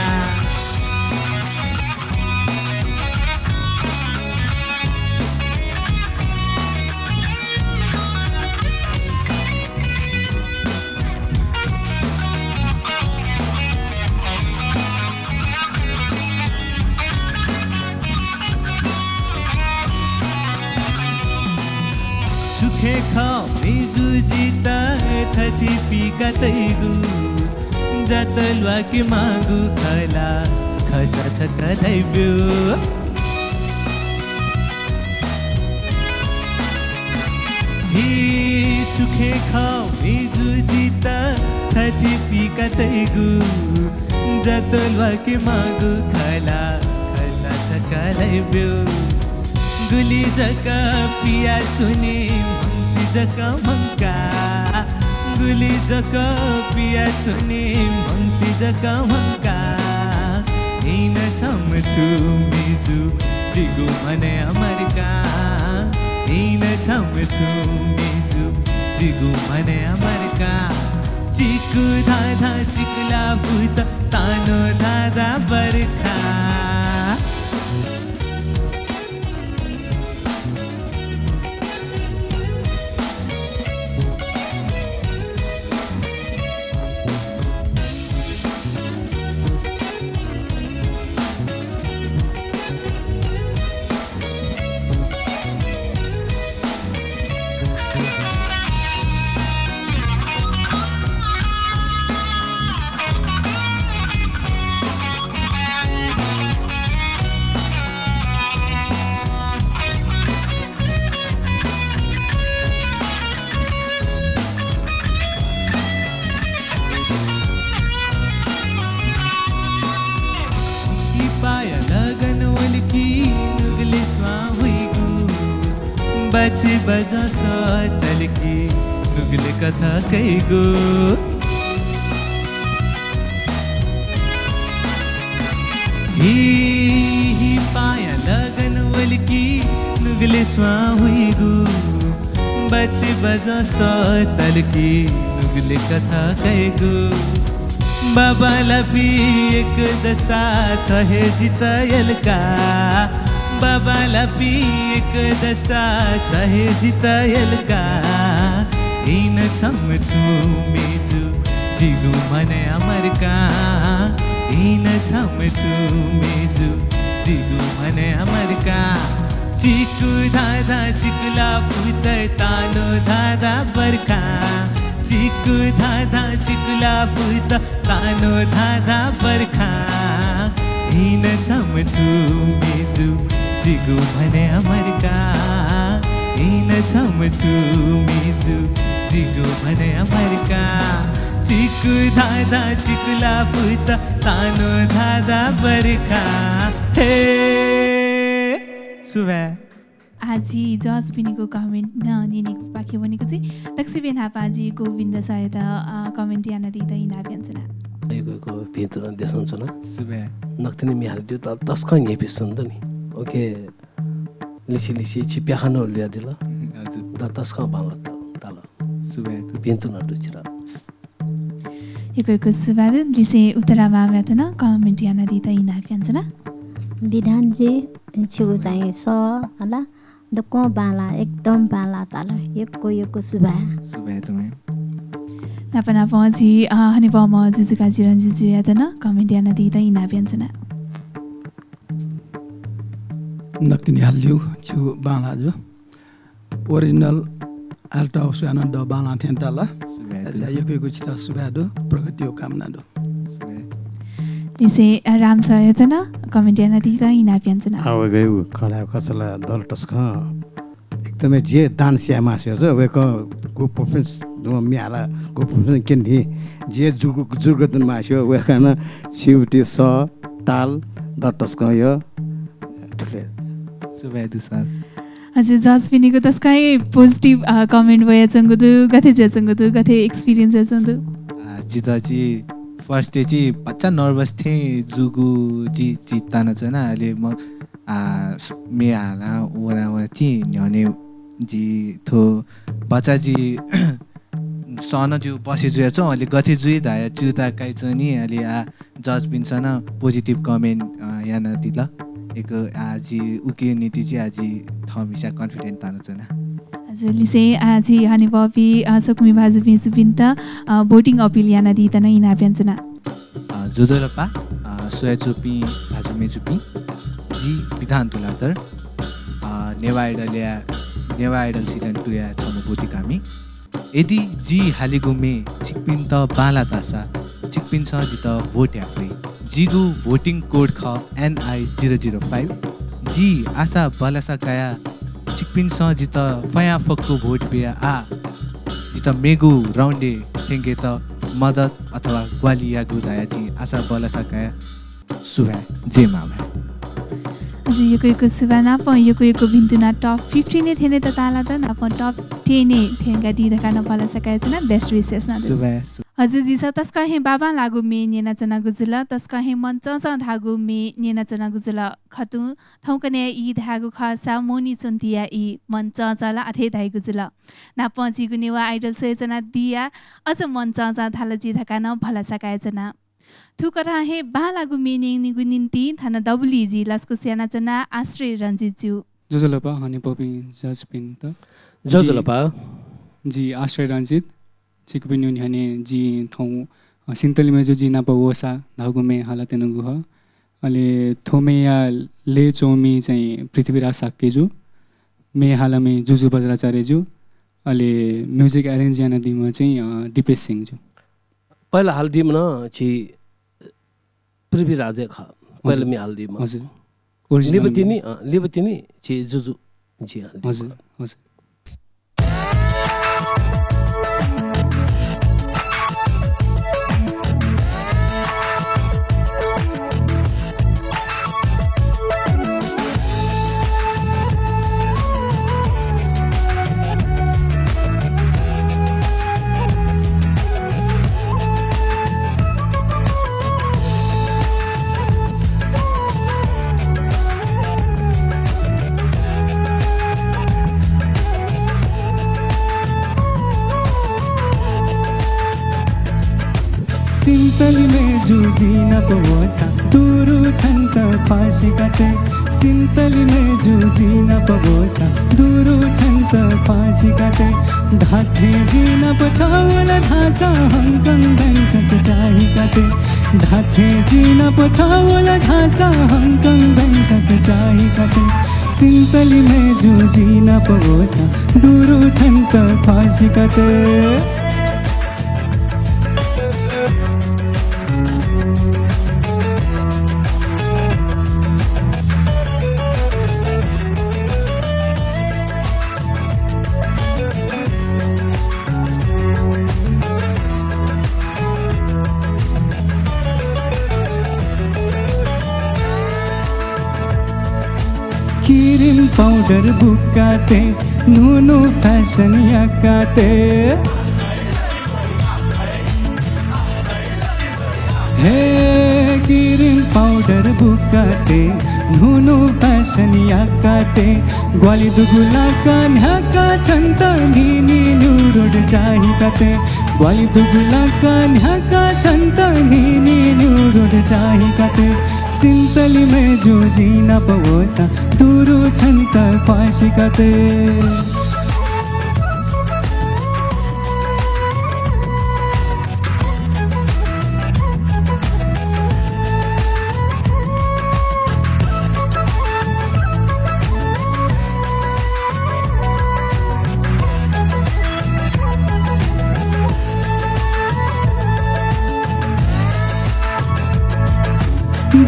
खः मेजु जितः थथे पिका तइगु, जात ल्वाके माःगु खला खसा छका धइब्यु। हे छुखे खः मेजु जितः थथे पिका तइगु, जात ल्वाके माःगु खला खसा छका धइब्यु। गुलि जक पिया च्वने म्हंसि जक म्हंका, गुलि जक पिया च्वने म्हंसि जक म्हंका। इन छम्ह थु मेजु जिगु मनय् अमरका, इन छम्ह थु मेजु जिगु मनय् अमरका। चिकु धाधा चिकुला फुत तानो धाधा बरखा। पाया लगन वल कि नुगले स्वां हुइगु, बाछि बजं सतल कि नुगले कथा कइगु। हि, हि पाया लगन वल कि नुगले स्वां हुइगु, बाछि बजं सतल कि नुगले कथा कइगु। बाबालापि एक दशा छ हे जितः यलका, बाबालापि एक दशा छ हे जितः यलका। इन छम्ह थु मेजु जिगु मनय् अमरका, इन छम्ह थु मेजु जिगु मनय् अमरका। चिकु धाधा चिकुला फुत तानो धाधा बरखा, चिकु धाधा चिकुला फुत तानो धाधा बरखा। इन छम्ह थु मेजु जिगु मनय् अमरका, इन छम्ह थु मेजु जिगु मनय् अमरका। चिकु धाधा चिकुला फुत तानो धाधा बरखा। हे सुभाय्। आः झी जजपिनिगु comment नं न्यनेगु बाकी वनेगु जुइ। दक्वसिबें न्हापां झी गोविन्द सरयात, अ, comment यानादीत इनाप यानाच्वना। यक्व यक्व भिंतुना देछानाच्वना। सुभाय्। नकतिनि म्ये हालादीगु त तसकं न्ह्यइपुसे च्वन दनि। OK। लिसे लिसे छि प्याखं नं लुयादिल। हजुर। द तसकं बांलाक ताल। सुभाय् दु। भिंतुना दु छित। यक्व यक्व सुभाय् दु। लिसें उत्तरा ma'am यात नं comment यानादीत इनाप यानाच्वना। विधानजी, छिगु चाहिँ सः हला दक्वं बांलाः, एकदम बांलाः ताल। यक्व यक्व सुभाय्। सुभाय् दु ma'am। नाप नापं झी, अ, हनेबहःम्ह जुजुकाजी रंजित जुयात नं comment यानादीत इनाप यानाच्वना। नकतिनि हालादीगु छिगु बांलाः जू। Original हालातःगु स्वयाः नं द बांलाः थें ताल। सुभाय् दु। यक्व यक्व छित सुभाय् दु, प्रगतिया कामना दु। सुभाय्। लिसें, अ, राम सरयात नं comment यानादीत इनाप यानाच्वना। आः वय्कःयागु खँ ल्हायेगु खःसा ला दल तसकं एकदमै जिं dance याये मास्ति जुल। वय्कःगु performance, म्ये हालागु performance क्यने जिं जुर्ग, जुर्ग दुने मास्ति जुल। वय्कलं छिगु सः, ताल, दल तसकं यः। थुलि। सुभाय् दु sir। हजुर, जजपिनिगु तसकं हे positive, अ, comment वयाच्वंगु दु, गथे जुयाच्वंगु दु, गथे experience जुयाच्वंगु दु? अ, जितः चाहिँ first य् चाहिँ भचा nervous थें जूगु जि, जि तानाच्वना। अले म, अ, स-, म्ये हालाः वना वना चाहिँ न्ह्यःने जि थ्व भचा जि सः नं जिगु बसे जुयाच्वं, अले गथे जुइ धयाः च्यूताः काइच्वनी, अले आः जजपिन्सं नं positive comment, अ, यानादिल। यक्व आः जि उकिया निंतिं चाहिँ आः जि थःम्हेस्यां confident तानाच्वना। हजुर, लिसें आः झी हनेबहःपिं, अ, स्वकुमि भाजु मय्जुपिन्त, अ, voting appeal यानादीत नं इनाप यानाच्वना। अ, ज्वजलपा, अ, स्वयाच्वंपिं भाजु मय्जुपिं, जि विधान तुलाधर, अ, नेवाः Idol-या नेवाः Idol season two-या छम्ह ब्वतिकामि। यदि जि हालिगु म्ये छिकपिन्त बांला धाःसा छिकपिन्सं जितः vote याये फइ। जिगु voting code खः N I zero zero five। जि आशा भलसा काया छिकपिन्सं जितः फयां फक्व vote बिया आ जितः मेगु round-य् थ्यंकेत मदत अथवा ग्वाहालि यायेगु धया जिं आशा भलसा काया। सुभाय्, जय मांभाय्। हजुर, यक्व यक्व सुभाय् नापं यक्व यक्व भिन्तुना top fifteen-य् थ्यने तताला त नापं top ten-य् थ्यंकादी धकाः नं भलसा कायाच्वना, best wishes नं दु। सुभाय्, सु- हजुर, झीसं तसकं हे बांबांलाःगु म्ये न्यनाच्वनागु जुल, तसकं हे मन चंचं धाःगु म्ये न्यनाच्वनागु जुल। खतुं थौंकन्हय् ई धायेगु खःसा मोहनी च्वन्तिया ई मन चंचं ला अथे धाइगु जुल। नापं झीगु नेवाः Idol स्वयाच्वनादिया अझ मन चंचं धाल जि धकाः नं भलसा कायाच्वना। थुकथं हे बांलाःगु म्ये न्यनेगु निंतिं थन दबुलिइ जि लसकुस यानाच्वना आश्रय रंजित जु। ज्वजलपा हनेबहःपिं judge-पिन्त। ज्वजलपा। जि, जि आश्रय रंजित। छिकपिनि न्ह्यःने जि थौं, अ, सिन्तली मय्जु जि नाप वःसा धाःगु म्ये हालात्यनागु खः। अले थ्व म्येया लय् च्वंम्ह चाहिँ पृथ्वीराज शाक्य जु, म्ये हालाम्ह जुजु बज्राचार्य जु, अले music arrange यानादीम्ह चाहिँ, अ, दिपेश सिंह जु। पहिला हालादीम्ह नं झी पृथ्वीराज हे खः। पहिला हजुर। म्ये हालादीम्ह। हजुर। Original लिपा तिनि, म्ये। अँ, लिपा तिनि झी जुजु जि हालादीम्ह। हजुर, हजुर। सिन्तली मय्जु जि नाप वःसा दुरु छन्त ख्वासिकाते। सिन्तली मय्जु जि नाप वःसा दुरु छन्त ख्वासिकाते। धात्थें जि नाप छ वल धाःसा हङकङ बैंकक चाहिकाते। धात्थें जि नाप छ वल धाःसा हङकङ बैंकक चाहिकाते। सिन्तली मय्जु जि नाप वःसा दुरु छन्त ख्वासिकाते। क्रिम पाउडर बुक्काते, न्हून्हू फ्यासन याकाते। हे क्रिम पाउडर बुक्काते, न्हून्हू फ्यासन याकाते। ग्वालि दुगु लाका न्ह्याका छन्त न्हिन्हि न्यू रोड चाहिकाते। ग्वालि दुगु लाका न्ह्याका छन्त न्हिन्हि न्यू रोड चाहिकाते। सिन्तली मय्जु जि नाप वःसा दुरु छन्त ख्वासिकाते।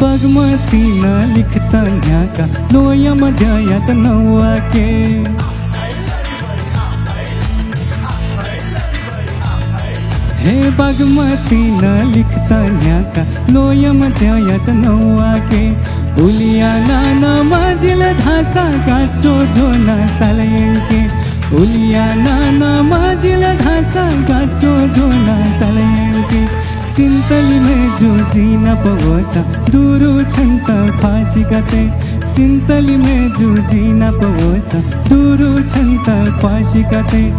बागमती नं लिखत न्ह्याका ल्वय्म्ह द्यःयात नवाके। हे बागमती नं लिखत न्ह्याका ल्वय्म्ह द्यःयात नवाके। उलिया नाना मजिल धाःसा गाच्वः ज्वनाः साला यंके। उलिया नाना मजिल धाःसा गाच्वः ज्वनाः साला यंके। सिन्तली मय्जु जि नाप वःसा दुरु छन्त ख्वासिकाते। सिन्तली मय्जु जि नाप वःसा दुरु छन्त ख्वासिकाते।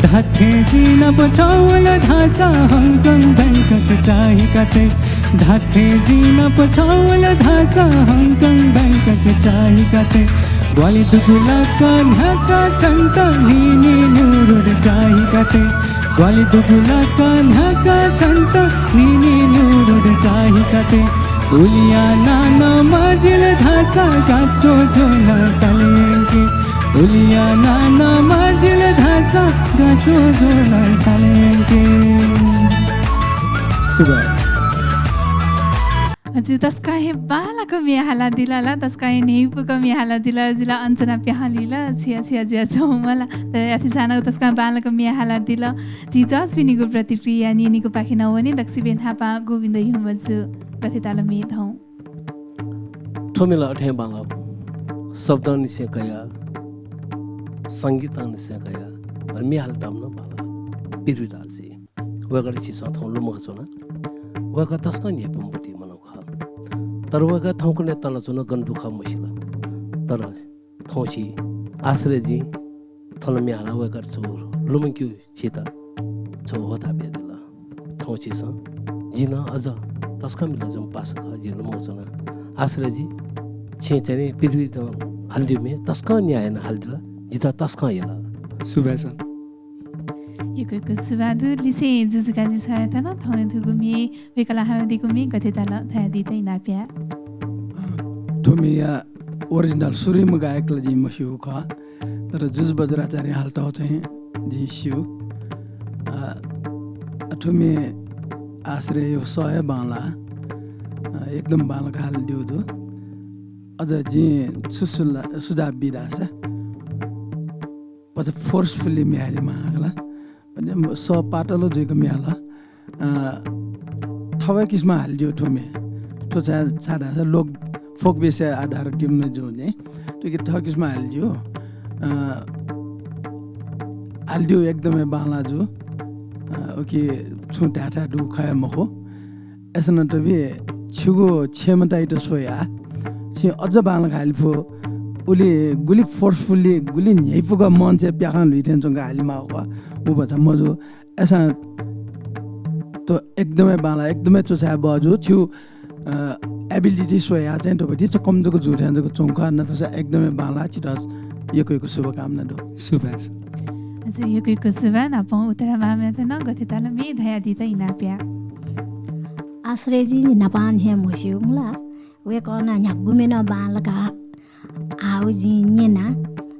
धात्थें जि नाप छ वल धाःसा हङकङ बैंकक चाहिकाते। धात्थें जि नाप छ वल धाःसा हङकङ बैंकक चाहिकाते। ग्वालि दुगु लाका न्ह्याका छन्त न्हिन्हि न्यू रोड चाहिकाते। ग्वालि दुगु लाका न्ह्याका छन्त न्हिन्हि न्यू रोड चाहिकाते। उलिया नाना मजिल धाःसा गाच्वः ज्वनाः साला यंके। उलिया नाना माजिल धासा गाचो जोलन सालेंके। सुभाय्। हजुर, तसकं हे बांलाक म्ये हालादिल ला, तसकं हे न्ह्यइपुक म्ये हालादिल, जिला अञ्जना प्याहलिल, छिया छिया ज्या छौं मला। तर याथि सानागु तसकं बांलाक म्ये हालादिल। जि जजपिनिगु प्रतिक्रिया न्यनेगु पाखे नं वने, दक्वसिबें न्हापां गोविन्द युमजु, गथे ताल म्ये थौं? थ्व म्ये ला अथें बांलाः। शब्दंनिसें कयाः, संगीतंनिसें कयाः, अले म्ये हालेत नं बांलाः। पृथ्वीराज जी, वय्कःयात छिसं थौं लुमंकाच्वना। वय्कः तसकं न्ह्यइपुम्ह बुति मनू खः। तर वय्कः थौंकन्हय् तनाच्वन, गन दु खः मसिल। तर थौं छि आश्रय जी थन म्ये हालाः वय्कःयात छगू लुमंकेगु छित छगू ह्वःताः बियादिल। थौं छिसं, जि नं अझ तसकं मिलय् जूम्ह पासा खः, जिं लुमंकाच्वना। आश्रय जी, छिं चाहिँ नि पृथ्वीयात हालादिउ म्ये तसकं न्याय यानाः हालादिल, जितः तसकं यल। सुभाय् सर। यक्व यक्व सुभाय् दु। लिसें जुजुकाजी, छयात नं थौंया थुगु म्ये, वय्कलं हालादीगु म्ये गथे ताल धयादीत इनाप याये। अ, थ्व म्येया original सुरुम्ह गायक ला जिं मस्यू खः, तर जुजु बज्राचार्यं हालातःगु चाहिँ जिं स्यू। अ, अ, थ्व म्ये आश्रयया सः हे बांलाः, अ, एकदम बांलाक हालादीगु दु। अझ जिं छु सुला-, सुझाव बी धाःसा, भचा forcefully म्ये हालेमाः हला। भचा सः पातलो जुइक म्ये हाला। अ, थःगु किसिमं हालादिउ थ्व म्ये। थ्व छाय्, छाय् धाःसा लोक folk बेसय् आधारित म्ये जूगुलिं थुकी थःगु किसिमं हालादिउ। अ, हालादिउ एकदमै बांलाः जू। अ, उकी छुं धायेथाय् दुगु खँ हे मखु। अय्‌सां नं तबि छिगु क्षमतायात स्वयाः छिं अझ बांलाक हाले फु। उलि गुलि forcefully, गुलि न्ह्यइपुक मञ्चय् प्याखं ल्हुइ थें च्वंक हालेमाःगु खः, उ भचा मजू। अय्‌सां थ्व एकदमै बांलाः, एकदमै च्वछाये बहःजू। छिगु, अ, ability स्वयाः चाहिँ थ्व भति च कम जक जू थें जक च्वंगु खः। नतसा एकदमै बांलाः, छितः यक्व यक्व शुभकामना दु। सुभाय्। हजुर, यक्व यक्व सुभाय्। नापं उत्तरा म्यामयात नं गथे ताल म्ये धयादीत इनाप याये। आश्रयजी न्हापां न्ह्यः म्हस्यूम्ह ला, वय्‌कलं न्ह्यागु म्ये नं बांलाक हाःगु जिं न्यना,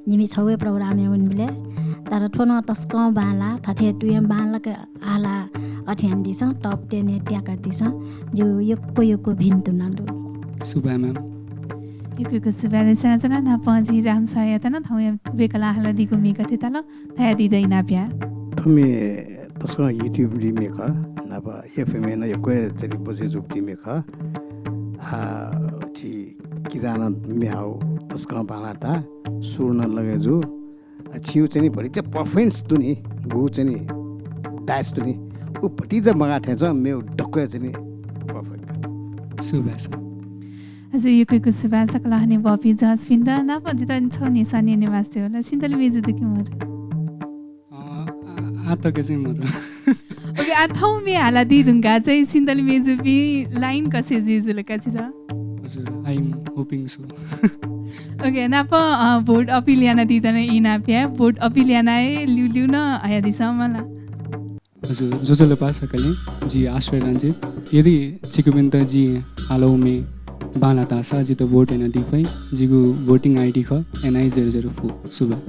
जिमि छगू हे program-य् वनेबलय्। तर थ्व नं तसकं बांलाः, थथे तुं हे बांलाक हालाः अथे यानादिसँ, top ten-य् त्याकादिसँ, जिगु यक्व यक्व भिंतुं नं दु। सुभाय् ma'am। यक्व यक्व सुभाय् देछानाच्वना। न्हापां झी राम सरयात नं थौंया वय्‌कलं हालादीगु म्ये गथे ताल धयादीत इनाप याये। थ्व म्ये तसकं YouTube-य् म्ये खः, न्हापा FM-य् नं यक्व हे चाहिँ नि बजय् जूगु म्ये खः। आ, झी किजां नं म्ये हाःगु तसकं बांलाः ताः, सुर नं लगय् जू। आ, छिगु चाहिँ नि भतिचा performance दु नि, गु चाहिँ नि dash दु नि, उ भतिचा मगाः थें च्वं, मेगु दक्व हे चाहिँ नि perfect। सुभाय्। हजुर, यक्व यक्व सुभाय् सकल हनेबहःपिं judge-पिन्त। नापं जितः छगू न्ह्यसः न्यने मास्ति वल, सिन्तली मेजु दु कि मदु? अ, आ, आः तक चाहिँ मदु। OK, आ, थौं म्ये हालादी धुंकाः चाहिँ सिन्तली मेजुपिं line कसे जुइ जुल का छितः? हजुर, I am hoping so। OK, नापं, अ, vote appeal यानादीत नं इनाप याये, vote appeal यानाः हे ल्यूल्यू नं हयादिसँ मला। हजुर, ज्वजलपा सकलें, जि आश्रय रञ्जित। यदि छिकपिन्त जिं हालागु म्ये बांलाः धाःसा जितः vote यानादी फइ। जिगु voting ID खः NI zero zero four। सुभाय्।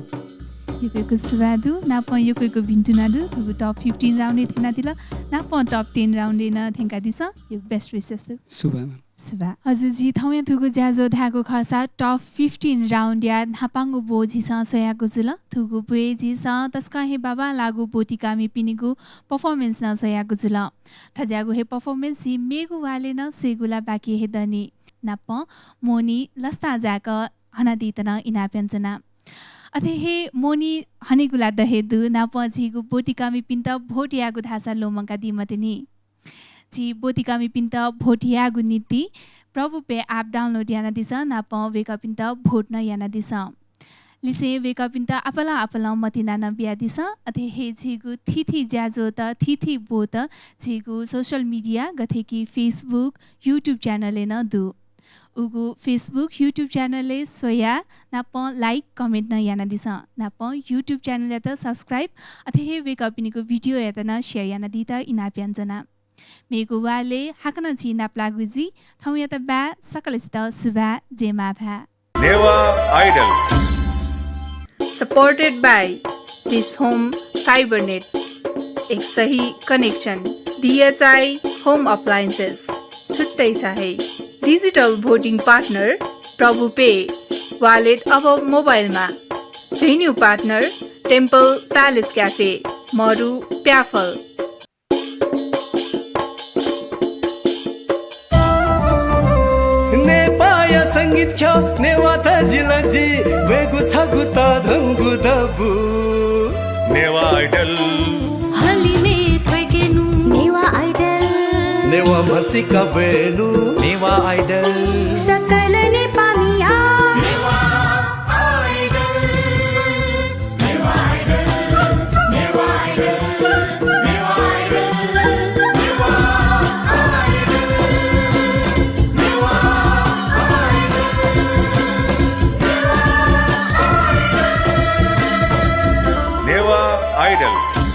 यक्व यक्व सुभाय् दु, नापं यक्व यक्व भिंतुना दु। थुगु top fifteen round-य् थ्यनादिल, नापं top ten round-य् नं थ्यंकादिसँ। यक्व best wishes दु। सुभाय्। सुभाय्। हजुर, झी थौंया थुगु ज्याझ्वः धायेगु खःसा top fifteen round-या न्हापांगु ब्व झीसं स्वयागु जुल। थुगु ब्वय् झीसं तसकं हे बांबांलाःगु ब्वतिकामिपिनिगु performance नं स्वयागु जुल। थज्याःगु हे performance झी मेगु वालय् नं स्वयेगु ला बाकि हे दनि। नापं मोहनी लसतां जाय्‌क हनादीत नं इनाप यानाच्वना। अथे हे मोहनी हनेगु ला द हे दु, नापं झीगु ब्वतिकामिपिन्त vote यायेगु धाःसा ल्वःमंकादी मते नि। झी ब्वतिकामिपिन्त vote यायेगु निंतिं प्रभु Pay app download यानादिसँ, नापं वय्‌कःपिन्त vote नं यानादिसँ। लिसें वय्‌कःपिन्त आपालं आपालं मतिना नं बियादिसँ। अथे हे झीगु थीथी ज्याझ्वःत, थीथी ब्वत झीगु social media गथे कि Facebook, YouTube channel-य् नं दु। उगु Facebook, YouTube channel-य् स्वयाः नापं like, comment नं यानादिसँ। नापं YouTube channel-यात subscribe, अथे हे वय्‌कःपिनिगु video-यात नं share यानादीत इनाप यानाच्वना। मेगु वालय् हाकनं झी नापलाःगु जुइ। थौंयात बाय्, सकलसित सुभाय्, जय मां भाय्। Newah Idol। Supported by Dish Home Fibernet, एक सही connection। DHI Home Appliances, छुट्टै छ है। Digital voting partner प्रभु पे, wallet अब मोबाइलमा। Venue partner Temple Palace Cafe, मरु प्याफल। नेपाःया संगीत ख्यः नेवाः तजिलजि, वयेगु छगू तःधंगु दबू। नेवाः Idol। हलिमय् थ्वय्केनु। नेवाः Idol। नेवाः म्हसीका ब्वयेनु। नेवाः Idol। सकल नेपाःमिया। नेवाः Idol।